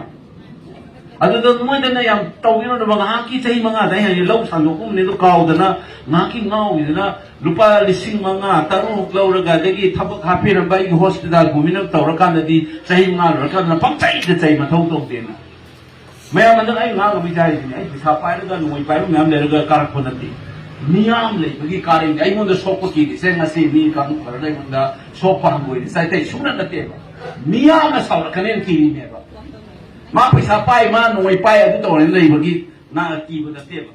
ꯑꯗꯨꯗ ꯃꯣꯏꯗꯅ ꯌꯥꯝ ꯇꯧꯕꯤꯔꯨꯅꯕ, ꯉꯥꯏꯍꯥꯛꯀꯤ ꯆꯍꯤ ꯃꯉꯥꯗ ꯑꯩ ꯍꯥꯏꯁꯦ ꯂꯧ ꯁꯥꯟꯗꯣꯛꯄꯒꯨꯝꯕꯅꯤ, ꯑꯗꯨ ꯀꯥꯎꯗꯅ ꯉꯥꯏꯍꯥꯛꯀꯤ ꯉꯥꯎꯈꯤꯗꯅ ꯂꯨꯄꯥ ꯂꯤꯁꯤꯡ ꯃꯉꯥ, ꯇꯔꯨꯛ ꯂꯧꯔꯒ, ꯑꯗꯒꯤ ꯊꯕꯛ ꯍꯥꯞꯄꯤꯔꯝꯕ ꯑꯩꯒꯤ ꯍꯣꯁꯄꯤꯇꯥꯜ ꯄꯨꯃꯤꯟꯅ ꯇꯧꯔꯀꯥꯟꯗꯗꯤ ꯆꯍꯤ ꯃꯉꯥ ꯂꯣꯏꯔꯀꯥꯟꯗ ꯄꯪꯆꯩꯗ ꯆꯩ ꯃꯊꯧ ꯇꯧꯗꯦꯅ꯫ ꯃꯌꯥꯝ ꯑꯗꯨꯅ ꯑꯩ ꯉꯥꯡꯉꯝꯃꯤꯁꯦ ꯍꯥꯏꯔꯤꯁꯤꯅꯦ, ꯑꯩ ꯄꯩꯁꯥ ꯄꯥꯏꯔꯒ ꯅꯣꯡꯃꯩ ꯄꯥꯏꯕ ꯃꯌꯥꯝ ꯂꯩꯔꯒ ꯀꯥꯔꯛꯄ ꯅꯠꯇꯦ꯫ ꯃꯤꯌꯥꯝ ꯂꯩꯕꯒꯤ ꯀꯥꯔꯛꯏꯅꯦ꯫ ꯑꯩꯉꯣꯟꯗ ꯁꯣꯛꯄ ꯀꯤꯔꯤꯁꯦ ꯉꯁꯤ ꯃꯤ ꯀꯥꯡꯂꯨꯞ ꯈꯔꯗ ꯑꯩꯉꯣꯟꯗ ꯁꯣꯛꯄ ꯍꯪꯒꯣꯏꯔꯤꯁꯦ ꯑꯇꯩ ꯁꯨꯡꯅ ꯅꯠꯇꯦꯕ꯫ ꯃꯤꯌꯥꯝꯅ ꯁꯥꯎꯔꯛꯀꯅꯦꯅ ꯀꯤꯔꯤꯅꯦꯕ꯫ ꯃꯥ ꯄꯩꯁꯥ ꯄꯥꯏ, ꯃꯥ ꯅꯣꯡꯃꯩ ꯄꯥꯏ, ꯑꯗꯨ ꯇꯧꯔꯦꯅ ꯂꯩꯕꯒꯤ ꯅꯥ ꯀꯤꯕ ꯅꯠꯇꯦꯕ꯫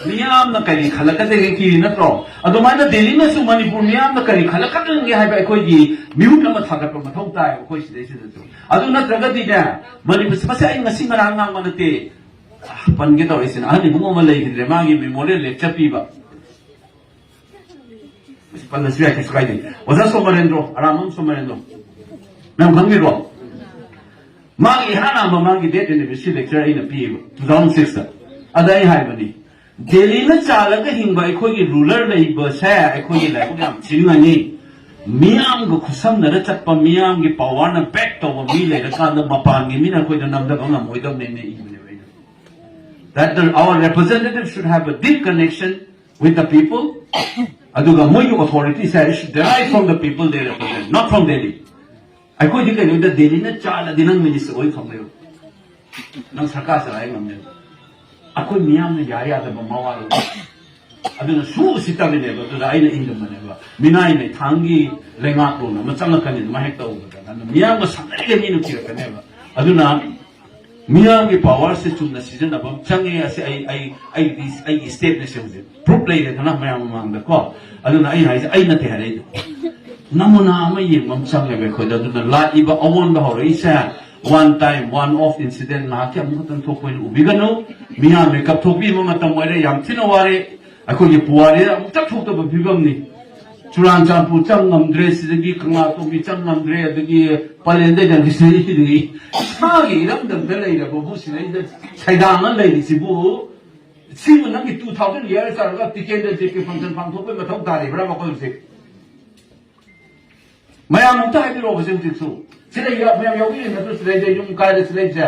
ꯃꯤꯌꯥꯝꯅ ꯀꯔꯤ ꯈꯜꯂꯛꯀꯗꯒꯦ ꯀꯤꯔꯤ ꯅꯠꯇ꯭ꯔꯣ? ꯑꯗꯨꯃꯥꯏꯅ ꯗꯦꯜꯂꯤꯅꯁꯨ ꯃꯅꯤꯄꯨꯔ ꯃꯤꯌꯥꯝꯅ ꯀꯔꯤ ꯈꯜꯂꯛꯀꯗꯒꯦ ꯍꯥꯏꯕ ꯑꯩꯈꯣꯏꯒꯤ ꯃꯤꯍꯨꯠ ꯑꯃ ꯊꯥꯒꯠꯄ ꯃꯊꯧ ꯇꯥꯏꯕ ꯑꯩꯈꯣꯏ ꯁꯤꯗꯩꯁꯤꯗꯁꯨ꯫ ꯑꯗꯨ ꯅꯠꯇ꯭ꯔꯒꯗꯤꯅꯦ, ꯃꯅꯤꯄꯨꯔꯁꯤ, ꯃꯁꯤ ꯑꯩ ꯉꯁꯤ ꯉꯔꯥꯡ ꯉꯥꯡꯕ ꯅꯠꯇꯦ꯫ ꯄꯟꯒꯦ ꯇꯧꯔꯛꯏꯁꯤꯅ ꯑꯍꯟ ꯏꯕꯨꯡ ꯑꯃ ꯂꯩꯈꯤꯗ꯭ꯔꯦ, ꯃꯥꯒꯤ ꯃꯦꯃꯣꯔꯤꯌꯦꯜ ꯂꯦꯛꯆꯔ ꯄꯤꯕ꯫ ꯄꯜꯂꯁꯨ ꯌꯥꯏ, ꯀꯩꯁꯨ ꯀꯥꯏꯗꯦ꯫ ꯑꯣꯖꯥ ꯁꯣꯃꯔꯦꯟꯗ꯭ꯔꯣ, ꯑꯔꯥꯝꯕꯝ ꯁꯣꯃꯔꯦꯟꯗ꯭ꯔꯣ, ꯅꯪ ꯈꯪꯕꯤꯕ꯭ꯔꯣ? ꯃꯥꯒꯤ ꯏꯍꯥꯟ ꯍꯥꯟꯕ ꯃꯥꯒꯤ ꯗꯦꯠ ꯑꯦꯅꯤꯚꯔꯁꯔꯤ ꯂꯦꯛꯆꯔ ꯑꯩꯅ ꯄꯤꯌꯦꯕ, ꯇꯨ ꯊꯥꯎꯖꯟ ꯁꯤꯛꯁꯇ꯫ ꯑꯗ ꯑꯩ ꯍꯥꯏꯕꯅꯤ, ꯗꯦꯜꯂꯤꯅ ꯆꯥꯜꯂꯒ ꯍꯤꯡꯕ ꯑꯩꯈꯣꯏꯒꯤ ꯔꯨꯂꯔ ꯂꯩꯕꯁꯦ ꯑꯩꯈꯣꯏꯒꯤ ꯂꯥꯏꯕꯛ ꯌꯥꯝ ꯊꯤꯅꯤꯡꯉꯅꯤ꯫ ꯃꯤꯌꯥꯝꯒ ꯈꯨꯠꯁꯝꯅꯔ ꯆꯠꯄ, ꯃꯤꯌꯥꯝꯒꯤ ꯄꯋꯥꯔꯅ ꯕꯦꯛ ꯇꯧꯕ ꯃꯤ ꯂꯩꯔꯀꯥꯟꯗ ꯃꯄꯥꯟꯒꯤ ꯃꯤꯅ ꯑꯩꯈꯣꯏꯗ ꯅꯝꯊꯕ ꯉꯝꯃꯣꯏꯗꯕꯅꯦꯅ ꯏꯕꯅꯦꯕ ꯑꯩꯅ꯫ That the, our representative should have a deep connection with the people. ꯑꯗꯨꯒ ꯃꯣꯏꯒꯤ authority say is derived from the people they represent, not from Delhi. ꯑꯩꯈꯣꯏꯗꯤ ꯀꯩꯅꯣꯗ ꯗꯦꯜꯂꯤꯅ ꯆꯥꯜꯂꯗꯤ ꯅꯪ ꯃꯤꯅꯤꯁꯇꯔ ꯑꯣꯏ ꯐꯪꯉꯣꯏꯕ, ꯅꯪ ꯁꯔꯀꯥꯔ ꯆꯂꯥꯏ ꯉꯝꯅꯦꯕ꯫ ꯑꯩꯈꯣꯏ ꯃꯤꯌꯥꯝꯅ ꯌꯥ ꯌꯥꯗꯕ ꯃꯋꯥ ꯂꯧꯗꯦ꯫ ꯑꯗꯨꯅ ꯁꯨ ꯎꯁꯤꯠꯇꯕꯤꯅꯦꯕ꯫ ꯑꯗꯨꯗ ꯑꯩꯅ ꯏꯪꯗꯝꯕꯅꯦꯕ, ꯃꯤꯅꯥꯏ ꯃꯩꯊꯥꯡꯒꯤ ꯂꯩꯉꯥꯛꯂꯣꯟ ꯑꯃ ꯆꯪꯉꯛꯀꯅꯤ ꯑꯗꯨꯃꯥꯏꯅ ꯍꯦꯛ ꯇꯧꯕꯗ꯫ ꯑꯗꯨꯅ ꯃꯤꯌꯥꯝꯒ ꯁꯥꯟꯅꯔꯤꯈꯩ ꯃꯤꯅ ꯀꯤꯔꯛꯀꯅꯦꯕ꯫ ꯑꯗꯨꯅ ꯃꯤꯌꯥꯝꯒꯤ ꯄꯋꯥꯔꯁꯦ ꯆꯨꯝꯅ ꯁꯤꯖꯤꯟꯅꯕ ꯑꯃ ꯆꯪꯉꯦ꯫ ꯑꯁꯤ ꯑꯩ ꯑꯩ ꯑꯩꯒꯤ ꯑꯩꯒꯤ ꯁ꯭ꯇꯦꯠꯅꯦ ꯁꯤ ꯍꯧꯖꯤꯛ ꯄ꯭ꯔꯨꯞ ꯂꯩꯔꯦꯗꯅ ꯃꯌꯥꯝ ꯃꯃꯥꯡꯗ ꯀꯣ꯫ ꯑꯗꯨꯅ ꯑꯩꯅ ꯍꯥꯏꯁꯦ ꯑꯩ ꯅꯠꯇꯦ ꯍꯥꯏꯔꯛꯏꯗꯣ, ꯅꯃꯨꯅꯥ ꯑꯃ ꯌꯦꯡꯕ ꯑꯃ ꯆꯪꯉꯦꯕ ꯑꯩꯈꯣꯏꯗ꯫ ꯑꯗꯨꯅ ꯂꯥꯛꯏꯕ ꯑꯑꯣꯟꯕ ꯍꯧꯔꯛꯏꯁꯦ one time one off incident ꯉꯥꯏꯍꯥꯛꯀꯤ ꯑꯃꯨꯛ ꯈꯛꯇꯪ ꯊꯣꯛꯄ ꯑꯣꯏꯅ ꯎꯕꯤꯒꯅꯨ꯫ ꯃꯤꯌꯥꯝ ꯃꯦꯀꯞ ꯊꯣꯛꯄꯤꯕ ꯃꯇꯝ ꯑꯣꯏꯔꯦ, ꯌꯥꯝ ꯊꯤꯅ ꯋꯥꯔꯦ꯫ ꯑꯩꯈꯣꯏꯒꯤ ꯄꯨꯋꯥꯔꯤꯗ ꯑꯃꯨꯛꯇ ꯊꯣꯛꯇꯕ ꯐꯤꯕꯝꯅꯤ꯫ ꯆꯨꯔꯥꯟꯆꯥꯟꯄꯨꯔ ꯆꯪ ꯉꯝꯗ꯭ꯔꯦ, ꯁꯤꯗꯒꯤ ꯀꯪꯂꯥꯇꯣꯡꯕꯤ ꯆꯪ ꯉꯝꯗ꯭ꯔꯦ, ꯑꯗꯒꯤ ꯄꯂꯦꯟꯗꯩ ꯅꯪꯒꯤ ꯁꯤꯗꯒꯤ ꯏꯁꯥꯒꯤ ꯏꯔꯝꯗꯝꯗ ꯂꯩꯔꯕꯕꯨ ꯁꯤꯗꯩꯗ ꯁꯩꯗꯥꯡꯅ ꯂꯩꯔꯤꯁꯤꯕꯨ꯫ ꯁꯤꯕꯨ ꯅꯪꯒꯤ two thousand years ꯇꯧꯔꯒ ꯇꯤꯀꯦꯟꯗ꯭ꯔꯖꯤꯠꯀꯤ ꯐꯪꯁꯟ ꯄꯥꯡꯊꯣꯛꯄꯒꯤ ꯃꯊꯧ ꯇꯥꯔꯤꯕ꯭ꯔꯥ ꯃꯈꯣꯏ ꯍꯧꯖꯤꯛ? ꯃꯌꯥꯝ ꯑꯝꯇ ꯍꯥꯏꯕꯤꯔꯛꯑꯣ ꯍꯧꯖꯤꯛ ꯍꯧꯖꯤꯛꯁꯨ꯫ ꯁꯤꯗ ꯌꯥ-, ꯃꯌꯥꯝ ꯌꯥꯎꯕꯤꯔꯤ ꯅꯠꯇ꯭ꯔꯣ? ꯁꯤꯗꯩꯗ ꯌꯨꯝ ꯀꯥꯏꯗ ꯁꯤꯗꯩꯁꯦ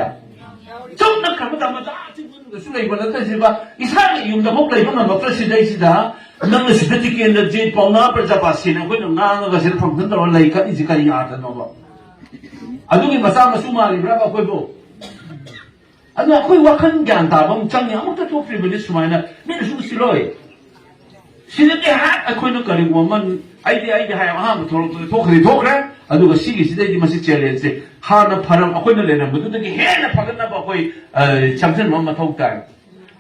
ꯆꯨꯝꯅ ꯈꯔ ꯃꯇꯝ ꯃꯆꯥ ꯑꯁꯤ ꯃꯅꯨꯡꯗꯁꯨ ꯂꯩꯕ ꯅꯠꯇ꯭ꯔꯁꯤꯕ, ꯏꯁꯥꯒꯤ ꯌꯨꯝꯗꯐꯥꯎ ꯂꯩꯕ ꯉꯝꯃꯛꯇ꯭ꯔ ꯁꯤꯗꯩꯁꯤꯗ ꯅꯪꯅ ꯁꯤꯗ ꯇꯤꯀꯦꯟꯗ꯭ꯔꯖꯤꯠ ꯄꯥꯎꯅꯥ ꯄ꯭ꯔꯖꯥꯕꯥꯁꯤꯅ ꯑꯩꯈꯣꯏꯅ ꯉꯥꯡꯉꯒ ꯁꯤꯗ ꯐꯪꯁꯟ ꯇꯧꯔ ꯂꯩ ꯈꯠꯂꯤꯁꯤ ꯀꯔꯤ ꯑꯥꯔꯊꯅꯣꯕ? ꯑꯗꯨꯒꯤ ꯃꯆꯥ ꯃꯁꯨ ꯃꯥꯜꯂꯤꯕ꯭ꯔꯥꯕ ꯑꯩꯈꯣꯏꯕꯨ? ꯑꯗꯨ ꯑꯩꯈꯣꯏ ꯋꯥꯈꯜ ꯒ꯭ꯌꯥꯟ ꯇꯥꯕ ꯑꯃ ꯆꯪꯉꯤ꯫ ꯑꯃꯨꯛꯇ ꯊꯣꯛꯇ꯭ꯔꯤꯕꯅꯤ ꯁꯨꯃꯥꯏꯅ꯫ ꯃꯤꯅꯁꯨ ꯎꯁꯤꯜꯂꯣꯏ꯫ ꯁꯤꯗꯗꯤ ꯍꯦꯛ ꯑꯩꯈꯣꯏꯅ ꯀꯔꯤꯒꯨꯝꯕ ꯑꯃ, ꯑꯩꯗꯤ ꯑꯩꯗꯤ ꯍꯥꯏ ꯑꯍꯥꯟꯕ ꯊꯣꯛꯂꯛꯄꯗ ꯊꯣꯛꯈ꯭ꯔꯗꯤ ꯊꯣꯛꯈ꯭ꯔꯦ꯫ ꯑꯗꯨꯒ ꯁꯤꯒꯤꯁꯤꯗꯩꯗꯤ ꯃꯁꯤ ꯆꯦꯂꯦꯟꯖꯁꯦ ꯍꯥꯟꯅ ꯐꯔꯝ ꯑꯩꯈꯣꯏꯅ ꯂꯩꯔꯝꯕꯗꯨꯗꯒꯤ ꯍꯦꯟꯅ ꯐꯒꯠꯅꯕ ꯑꯩꯈꯣꯏ ꯑ, ꯆꯪꯁꯤꯟꯕ ꯑꯃ ꯃꯊꯧ ꯇꯥꯏ꯫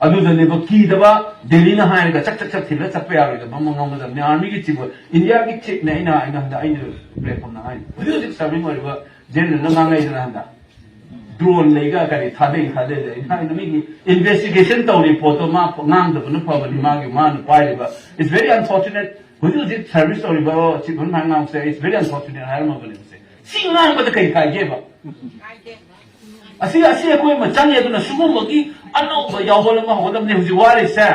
ꯑꯗꯨꯗꯅꯦꯕ ꯀꯤꯗꯕ꯫ ꯗꯦꯜꯂꯤꯅ ꯍꯥꯏꯔꯒ ꯆꯛ ꯆꯛ ꯆꯛ ꯊꯤꯜꯂ ꯆꯠꯄ ꯌꯥꯔꯣꯏꯗꯕ ꯑꯃ ꯉꯝꯒꯗꯕꯅꯤ꯫ ꯑꯥꯔꯃꯤꯒꯤ ꯆꯤꯐ, ꯏꯟꯗꯤꯌꯥꯒꯤ ꯆꯤꯐꯅꯦ ꯑꯩꯅ ꯑꯩꯅ ꯍꯟꯗꯛ ꯑꯩꯅ ꯄ꯭ꯂꯦꯠꯐꯣꯝꯗ ꯍꯥꯏꯅꯤ꯫ ꯍꯧꯖꯤꯛ ꯍꯧꯖꯤꯛ ꯁꯥꯔꯚꯤꯡ ꯑꯣꯏꯔꯤꯕ ꯖꯦꯅꯔꯦꯜꯅ ꯉꯥꯡꯅꯩꯗꯅ ꯍꯟꯗꯛ꯫ ꯗ꯭ꯔꯣꯟ ꯂꯩꯒ ꯀꯔꯤ ꯊꯥꯗꯩ ꯊꯥꯗꯩꯗ ꯑꯩꯅ ꯍꯥꯏꯅ ꯃꯤꯒꯤ ꯏꯟꯚꯦꯁꯇꯤꯒꯦꯁꯟ ꯇꯧꯔꯤ ꯄꯣꯠꯇꯣ ꯃꯥ ꯉꯥꯡꯗꯕꯅ ꯐꯕꯅꯤ꯫ ꯃꯥꯒꯤ ꯃꯥꯅ ꯄꯥꯏꯔꯤꯕ, it's very unfortunate꯫ ꯍꯧꯖꯤꯛ ꯍꯧꯖꯤꯛ ꯁꯥꯔꯚꯤꯁ ꯇꯧꯔꯤꯕ ꯆꯤꯐ ꯑꯃ ꯉꯥꯡꯁꯦ it's very unfortunate ꯍꯥꯏꯔꯝꯃꯕꯅꯦ꯫ ꯁꯤ ꯉꯥꯡꯕꯗ ꯀꯩ ꯀꯥꯏꯒꯦꯕ? ꯑꯁꯤ ꯑꯁꯤ ꯑꯩꯈꯣꯏ ꯑꯃ ꯆꯪꯉꯦ꯫ ꯑꯗꯨꯅ ꯁꯤꯒꯨꯝꯕꯒꯤ ꯑꯅꯧꯕ ꯌꯥꯎꯕ ꯑꯃ ꯍꯧꯒꯗꯕꯅꯤ ꯍꯧꯖꯤꯛ ꯋꯥꯔꯤꯁꯦ꯫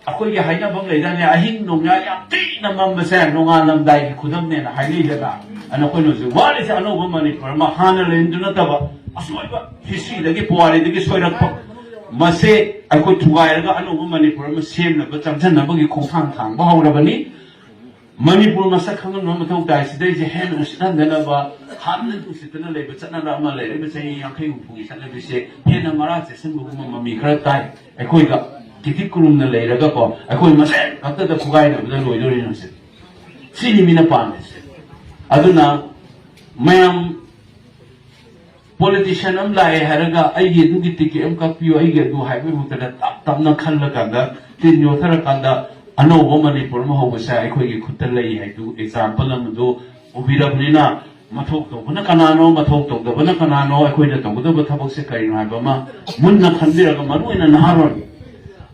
ꯑꯩꯈꯣꯏꯒꯤ ꯍꯥꯏꯅꯕ ꯑꯃ ꯂꯩꯗꯥꯏꯅꯦ, ꯑꯍꯤꯡ ꯅꯣꯡꯌꯥ ꯌꯥꯝ ꯊꯤꯅ ꯃꯝꯕꯁꯦ ꯅꯣꯡꯉꯥꯜꯂꯝꯗꯥꯏꯒꯤ ꯈꯨꯗꯝꯅꯦꯅ ꯍꯥꯏꯅꯩꯗꯅ꯫ ꯑꯗꯨꯅ ꯑꯩꯈꯣꯏꯅ ꯍꯧꯖꯤꯛ ꯋꯥꯔꯤꯁꯦ ꯑꯅꯧꯕ ꯃꯅꯤꯄꯨꯔ ꯑꯃ, ꯍꯥꯟꯅ ꯂꯩꯔꯝꯗꯨ ꯅꯠꯇꯕ ꯑꯁꯣꯏꯕ ꯍꯤꯁꯇ꯭ꯔꯤꯗꯒꯤ ꯄꯨꯋꯥꯔꯤꯗꯒꯤ ꯁꯣꯏꯔꯛꯄ, ꯃꯁꯦ ꯑꯩꯈꯣꯏ ꯊꯨꯒꯥꯏꯔꯒ ꯑꯅꯧꯕ ꯃꯅꯤꯄꯨꯔ ꯑꯃ ꯁꯦꯝꯅꯕ ꯆꯪꯁꯤꯟꯅꯕꯒꯤ ꯈꯣꯡꯊꯥꯡ ꯊꯥꯡꯕ ꯍꯧꯔꯕꯅꯤ꯫ ꯃꯅꯤꯄꯨꯔ ꯃꯁꯛ ꯈꯪꯍꯟꯕ ꯃꯊꯧ ꯇꯥꯏ꯫ ꯁꯤꯗꯩꯁꯦ ꯍꯦꯟꯅ ꯎꯁꯤꯠꯍꯟꯗꯅꯕ, ꯍꯥꯟꯅ ꯎꯁꯤꯠꯇꯅ ꯂꯩꯕ ꯆꯠꯅꯕ ꯑꯃ ꯂꯩꯔꯤꯕ ꯆꯍꯤ ꯌꯥꯡꯈꯩ ꯍꯨꯝꯐꯨꯒꯤ ꯆꯠꯅꯕꯤꯁꯦ ꯍꯦꯟꯅ ꯃꯔꯥ ꯆꯦꯠꯁꯤꯟꯕꯒꯨꯝꯕ ꯃꯃꯤ ꯈꯔ ꯇꯥꯏ꯫ ꯑꯩꯈꯣꯏꯒ ꯀꯤꯊꯤꯛ ꯀꯨꯔꯨꯝꯅ ꯂꯩꯔꯒꯀꯣ, ꯑꯩꯈꯣꯏ ꯃꯁꯦꯟ ꯈꯛꯇꯗ ꯐꯨꯒꯥꯏꯅꯕꯗ ꯂꯣꯏꯗꯣꯔꯤꯅꯣ ꯁꯦ꯫ ꯁꯤꯅꯤ ꯃꯤꯅ ꯄꯥꯝꯃꯤꯁꯦ꯫ ꯑꯗꯨꯅ ꯃꯌꯥꯝ ꯄꯣꯂꯤꯇꯤꯁꯤꯌꯥꯟ ꯑꯃ ꯂꯥꯛꯑꯦ ꯍꯥꯏꯔꯒ ꯑꯩꯒꯤ ꯑꯗꯨꯒꯤ ꯇꯤꯀꯦꯠ ꯑꯃ ꯀꯛꯄꯤꯌꯨ, ꯑꯩꯒꯤ ꯑꯗꯨ ꯍꯥꯏꯕꯒꯤ ꯃꯍꯨꯠꯇ ꯇꯞ ꯇꯞꯅ ꯈꯜꯂꯀꯥꯟꯗ, ꯇꯤꯟ ꯌꯣꯠꯊꯔꯀꯥꯟꯗ ꯑꯅꯧꯕ ꯃꯅꯤꯄꯨꯔ ꯑꯃ ꯍꯧꯕꯁꯦ ꯑꯩꯈꯣꯏꯒꯤ ꯈꯨꯠꯇ ꯂꯩ ꯍꯥꯏꯗꯨ ꯑꯦꯛꯖꯥꯝꯄꯜ ꯑꯃꯗꯨ ꯎꯕꯤꯔꯕꯅꯤꯅ, ꯃꯊꯧ ꯇꯧꯕꯅ ꯀꯅꯥꯅꯣ, ꯃꯊꯧ ꯇꯧꯗꯕꯅ ꯀꯅꯥꯅꯣ, ꯑꯩꯈꯣꯏꯅ ꯇꯧꯒꯗꯕ ꯊꯕꯛꯁꯦ ꯀꯔꯤꯅꯣ ꯍꯥꯏꯕ ꯑꯃ ꯃꯨꯟꯅ ꯈꯟꯕꯤꯔꯒ, ꯃꯔꯨꯑꯣꯏꯅ ꯅꯍꯥꯔꯣꯜ,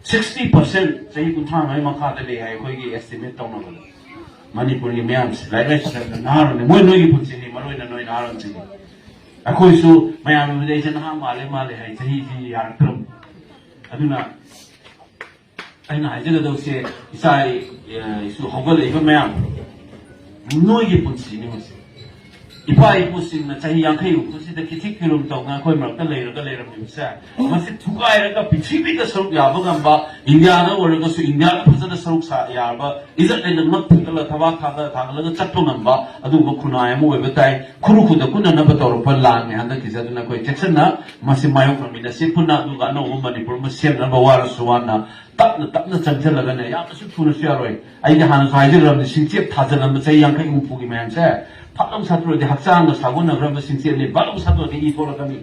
ꯁꯤꯛꯁꯇꯤ ꯄꯥꯔꯁꯦꯟ ꯆꯍꯤ ꯀꯨꯟꯊ꯭ꯔꯥ ꯃꯉꯥꯒꯤ ꯃꯈꯥꯗ ꯂꯩ ꯍꯥꯏ ꯑꯩꯈꯣꯏꯒꯤ ꯑꯦꯁꯇꯤꯃꯦꯠ ꯇꯧꯅꯕꯗ꯫ ꯃꯅꯤꯄꯨꯔꯒꯤ ꯃꯌꯥꯝꯁꯦ ꯂꯥꯏꯔꯤꯛ ꯂꯥꯏꯁꯨ ꯇꯝꯕ ꯅꯍꯥꯔꯣꯜꯅꯤ꯫ ꯃꯣꯏ ꯅꯣꯏꯒꯤ ꯄꯨꯟꯁꯤꯅꯤ, ꯃꯔꯨ ꯑꯣꯏꯅ ꯅꯣꯏ ꯅꯍꯥꯔꯣꯜꯁꯤꯡꯅꯤ꯫ ꯑꯩꯈꯣꯏꯁꯨ ꯃꯌꯥꯝ ꯑꯃꯗꯤ ꯑꯩꯁꯦ ꯅꯍꯥ ꯃꯥꯜꯂꯦ ꯃꯥꯜꯂꯦ ꯍꯥꯏ, ꯆꯍꯤꯁꯤ ꯌꯥꯔꯛꯇ꯭ꯔꯕꯅꯤ꯫ ꯑꯗꯨꯅ ꯑꯩꯅ ꯍꯥꯏꯖꯒꯗꯧꯁꯦ, ꯏꯆꯥ, ꯑ, ꯏꯁꯨ ꯍꯧꯒꯠꯂꯛꯏꯕ ꯃꯌꯥꯝ, ꯅꯣꯏꯒꯤ ꯄꯨꯟꯁꯤꯅꯤ ꯃꯁꯤ꯫ ꯏꯄꯥ ꯏꯄꯨꯁꯤꯡꯅ ꯆꯍꯤ ꯌꯥꯡꯈꯩ ꯍꯨꯝꯐꯨꯁꯤꯗ ꯀꯤꯊꯤꯛ ꯀꯤꯔꯨꯝ ꯇꯧꯅ ꯑꯩꯈꯣꯏ ꯃꯔꯛꯇ ꯂꯩꯔꯒ ꯂꯩꯔꯝꯃꯤꯕꯁꯦ, ꯃꯁꯤ ꯊꯨꯒꯥꯏꯔꯒ ꯄ꯭ꯔꯤꯊꯤꯕꯤꯗ ꯁꯔꯨꯛ ꯌꯥꯕ ꯉꯝꯕ, ꯏꯟꯗꯤꯌꯥꯗ ꯑꯣꯏꯔꯒꯁꯨ ꯏꯟꯗꯤꯌꯥꯗ ꯐꯖꯅ ꯁꯔꯨꯛ ꯁꯥ ꯌꯥꯕ, ꯏꯖꯠ ꯂꯩꯅ ꯉꯛ ꯊꯤꯡꯒꯠꯂ ꯊꯕꯥꯛ ꯊꯥꯗ ꯊꯥꯡꯒꯠꯂꯒ ꯆꯠꯄ ꯉꯝꯕ ꯑꯗꯨꯒꯨꯝꯕ ꯈꯨꯟꯅꯥꯏ ꯑꯃ ꯑꯣꯏꯕ ꯇꯥꯏ꯫ ꯈꯨꯔꯨ ꯈꯨꯗ ꯀꯨꯟꯅꯅꯕ ꯇꯧꯔꯛꯄ ꯂꯥꯟꯅꯤ ꯍꯟꯗꯛꯀꯤꯁꯦ꯫ ꯑꯗꯨꯅ ꯑꯩꯈꯣꯏ ꯆꯦꯛꯁꯤꯟꯅ ꯃꯁꯤ ꯃꯥꯌꯣꯛꯅꯃꯤꯟꯅꯁꯤ ꯄꯨꯟꯅ, ꯑꯗꯨꯒ ꯑꯅꯧꯕ ꯃꯅꯤꯄꯨꯔ ꯑꯃ ꯁꯦꯝꯅꯕ ꯋꯥꯔꯁꯨ ꯋꯥꯅ ꯇꯞꯅ ꯇꯞꯅ ꯆꯪꯁꯤꯜꯂꯒꯅꯦ, ꯌꯥꯝꯅꯁꯨ ꯊꯨꯅꯁꯨ ꯌꯥꯔꯣꯏ꯫ ꯑꯩꯅ ꯍꯥꯟꯅꯁꯨ ꯍꯥꯏꯖꯈ꯭ꯔꯕꯅꯤ, ꯁꯤꯡꯆꯦꯞ ꯊꯥꯖꯤꯜꯂꯝꯕ ꯆꯍꯤ ꯌꯥꯡꯈꯩ ꯍꯨꯝꯐꯨꯒꯤ ꯃꯌꯥꯝꯁꯦ ꯐꯠ ꯂꯥꯎ ꯁꯠꯇ꯭ꯔꯗꯤ ꯍꯛꯆꯥꯡꯒ ꯁꯥꯒꯣꯟꯅꯈ꯭ꯔꯕ ꯁꯤꯡꯆꯦꯞꯅꯤ꯫ ꯐꯠ ꯂꯥꯎ ꯁꯠꯇ꯭ꯔꯗꯤ ꯏ ꯊꯣꯛꯂꯛꯀꯅꯤ꯫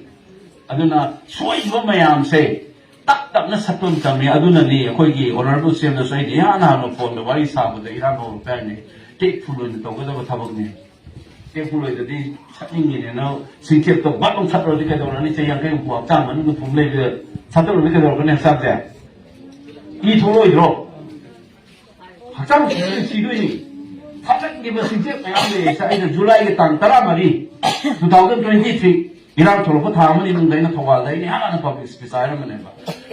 ꯑꯗꯨꯅ ꯁꯣꯏꯈꯤꯕ ꯃꯌꯥꯝꯁꯦ ꯇꯞ ꯇꯞꯅ ꯁꯠꯄ ꯑꯃ ꯆꯪꯉꯤ꯫ ꯑꯗꯨꯅꯅꯤ ꯑꯩꯈꯣꯏꯒꯤ ꯑꯣꯅꯔꯦꯕꯜ ꯁꯤ ꯑꯦꯝꯗꯁꯨ ꯑꯩꯅ ꯏꯍꯥꯟ ꯍꯥꯟꯕ ꯐꯣꯟꯗ ꯋꯥꯔꯤ ꯁꯥꯕꯗ ꯏꯔꯥꯡ ꯍꯧꯔꯛꯄ ꯍꯥꯏꯅꯤ, ꯇꯦꯛ ꯐꯨꯜ ꯑꯣꯏꯅ ꯇꯧꯒꯗꯕ ꯊꯕꯛꯅꯤ꯫ ꯇꯦꯛ ꯐꯨꯜ ꯑꯣꯏꯗꯗꯤ ꯁꯠꯅꯤꯡꯉꯤꯅꯦꯅ ꯁꯤꯡꯆꯦꯞꯇꯣ ꯕꯠ ꯂꯥꯎ ꯁꯠꯂꯨꯔꯗꯤ ꯀꯩꯗꯧꯔꯅꯤ? ꯆꯍꯤ ꯌꯥꯡꯈꯩ ꯍꯨꯝꯐꯨ ꯍꯛꯆꯥꯡ ꯃꯅꯨꯡꯗ ꯐꯨꯝ ꯂꯩꯕꯗ ꯁꯠꯇ꯭ꯔꯨꯔꯗꯤ ꯀꯩꯗꯧꯔꯛꯀꯅꯤ ꯍꯛꯆꯥꯡꯁꯦ? ꯏ ꯊꯣꯛꯂꯛꯑꯣꯏꯗ꯭ꯔꯣ? ꯍꯛꯆꯥꯡ ꯁꯤꯗꯣꯏꯅꯤ, ꯁꯤꯗꯣꯏꯅꯤ꯫ ꯊꯥꯖꯤꯟꯈꯤꯕ ꯁꯤꯡꯆꯦꯞ ꯃꯌꯥꯝ ꯂꯩꯔꯤꯁꯦ ꯑꯩꯅ ꯖꯨꯂꯥꯏꯒꯤ ꯇꯥꯡ ꯇꯔꯥꯃꯔꯤ, two thousand twenty three, ꯏꯔꯥꯡ ꯊꯣꯛꯂꯛꯄ ꯊꯥ ꯑꯃꯅꯤ ꯃꯅꯨꯡꯗ ꯑꯩꯅ ꯊꯧꯕꯥꯜꯗ ꯑꯩꯅ ꯏꯍꯥꯟ ꯍꯥꯟꯅ ꯄꯕ꯭ꯂꯤꯛ ꯁ꯭ꯄꯤꯆ ꯍꯥꯏꯔꯝꯕꯅꯦꯕ꯫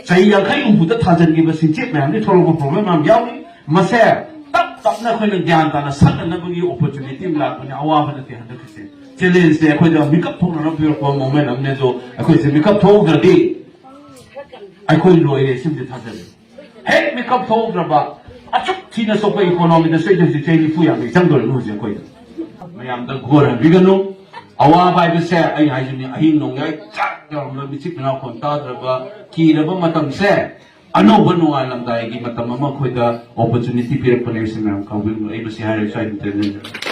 ꯆꯍꯤ ꯌꯥꯡꯈꯩ ꯍꯨꯝꯐꯨꯗ ꯊꯥꯖꯤꯟꯈꯤꯕ ꯁꯤꯡꯆꯦꯞ ꯃꯌꯥꯝꯗꯤ ꯊꯣꯛꯂꯛꯄ ꯄ꯭ꯔꯣꯕ꯭ꯂꯦꯝ ꯌꯥꯝ ꯌꯥꯎꯔꯤ꯫ ꯃꯁꯦ ꯇꯞ ꯇꯞꯅ ꯑꯩꯈꯣꯏꯅ ꯒ꯭ꯌꯥꯟ ꯇꯥꯅ ꯁꯠꯅꯅꯕꯒꯤ ꯑꯣꯄꯣꯔꯆꯨꯅꯤꯇꯤ ꯑꯃ ꯂꯥꯛꯄꯅꯦ꯫ ꯑꯋꯥꯕ ꯅꯠꯇꯦ ꯍꯟꯗꯛꯀꯤꯁꯦ, ꯆꯦꯂꯦꯟꯖꯅꯦ꯫ ꯑꯩꯈꯣꯏꯗ ꯃꯤꯀꯞ ꯊꯣꯛꯅꯅꯕ ꯄꯤꯔꯛꯄ ꯃꯣꯃꯦꯟ ꯑꯃꯅꯦ꯫ ꯑꯗꯣ ꯑꯩꯈꯣꯏꯁꯦ ꯃꯤꯀꯞ ꯊꯣꯛꯍꯧꯗ꯭ꯔꯗꯤ ꯑꯩꯈꯣꯏ ꯂꯣꯏꯔꯦ ꯁꯤꯃꯗꯤ ꯊꯥꯖꯔꯦ꯫ ꯍꯦꯛ ꯃꯤꯀꯞ ꯊꯣꯛꯍꯧꯗ꯭ꯔꯕ, ꯑꯁꯨꯛ ꯊꯤꯅ ꯁꯣꯛꯄ ꯏꯀꯣꯅꯣꯃꯤꯗ ꯆꯍꯤ ꯍꯧꯖꯤꯛ ꯆꯍꯤ ꯅꯤꯐꯨ ꯌꯥꯡꯈꯩ ꯆꯪꯗꯣꯔꯤꯕꯅꯤ ꯍꯧꯖꯤꯛ ꯑꯩꯈꯣꯏꯗ꯫ ꯃꯌꯥꯝꯗ ꯒꯣꯔ ꯍꯟꯕꯤꯒꯅꯨ꯫ ꯑꯋꯥꯕ ꯍꯥꯏꯕꯁꯦ ꯑꯩ ꯍꯥꯏꯖꯅꯤ, ꯑꯍꯤꯡ ꯅꯣꯡꯌꯥꯏ ꯆꯥꯛ ꯌꯥꯎꯔꯝꯕ, ꯃꯤꯆꯤꯛ ꯃꯤꯅꯥꯎ ꯈꯣꯟ ꯇꯥꯗ꯭ꯔꯕ, ꯀꯤꯔꯕ ꯃꯇꯝꯁꯦ ꯑꯅꯧꯕ ꯅꯣꯡꯉꯥꯜꯂꯝꯗꯥꯏꯒꯤ ꯃꯇꯝ ꯑꯃ ꯑꯩꯈꯣꯏꯗ opportunity ꯄꯤꯔꯛꯄꯅꯦ꯫ ꯁꯤ ꯃꯌꯥꯝ ꯈꯪꯕꯤꯒꯅꯨ꯫ ꯑꯩ ꯃꯁꯤ ꯍꯥꯏꯔꯒ ꯁ꯭ꯋꯥꯏꯗ ꯇꯦꯟꯖꯟꯖꯔꯒꯦ꯫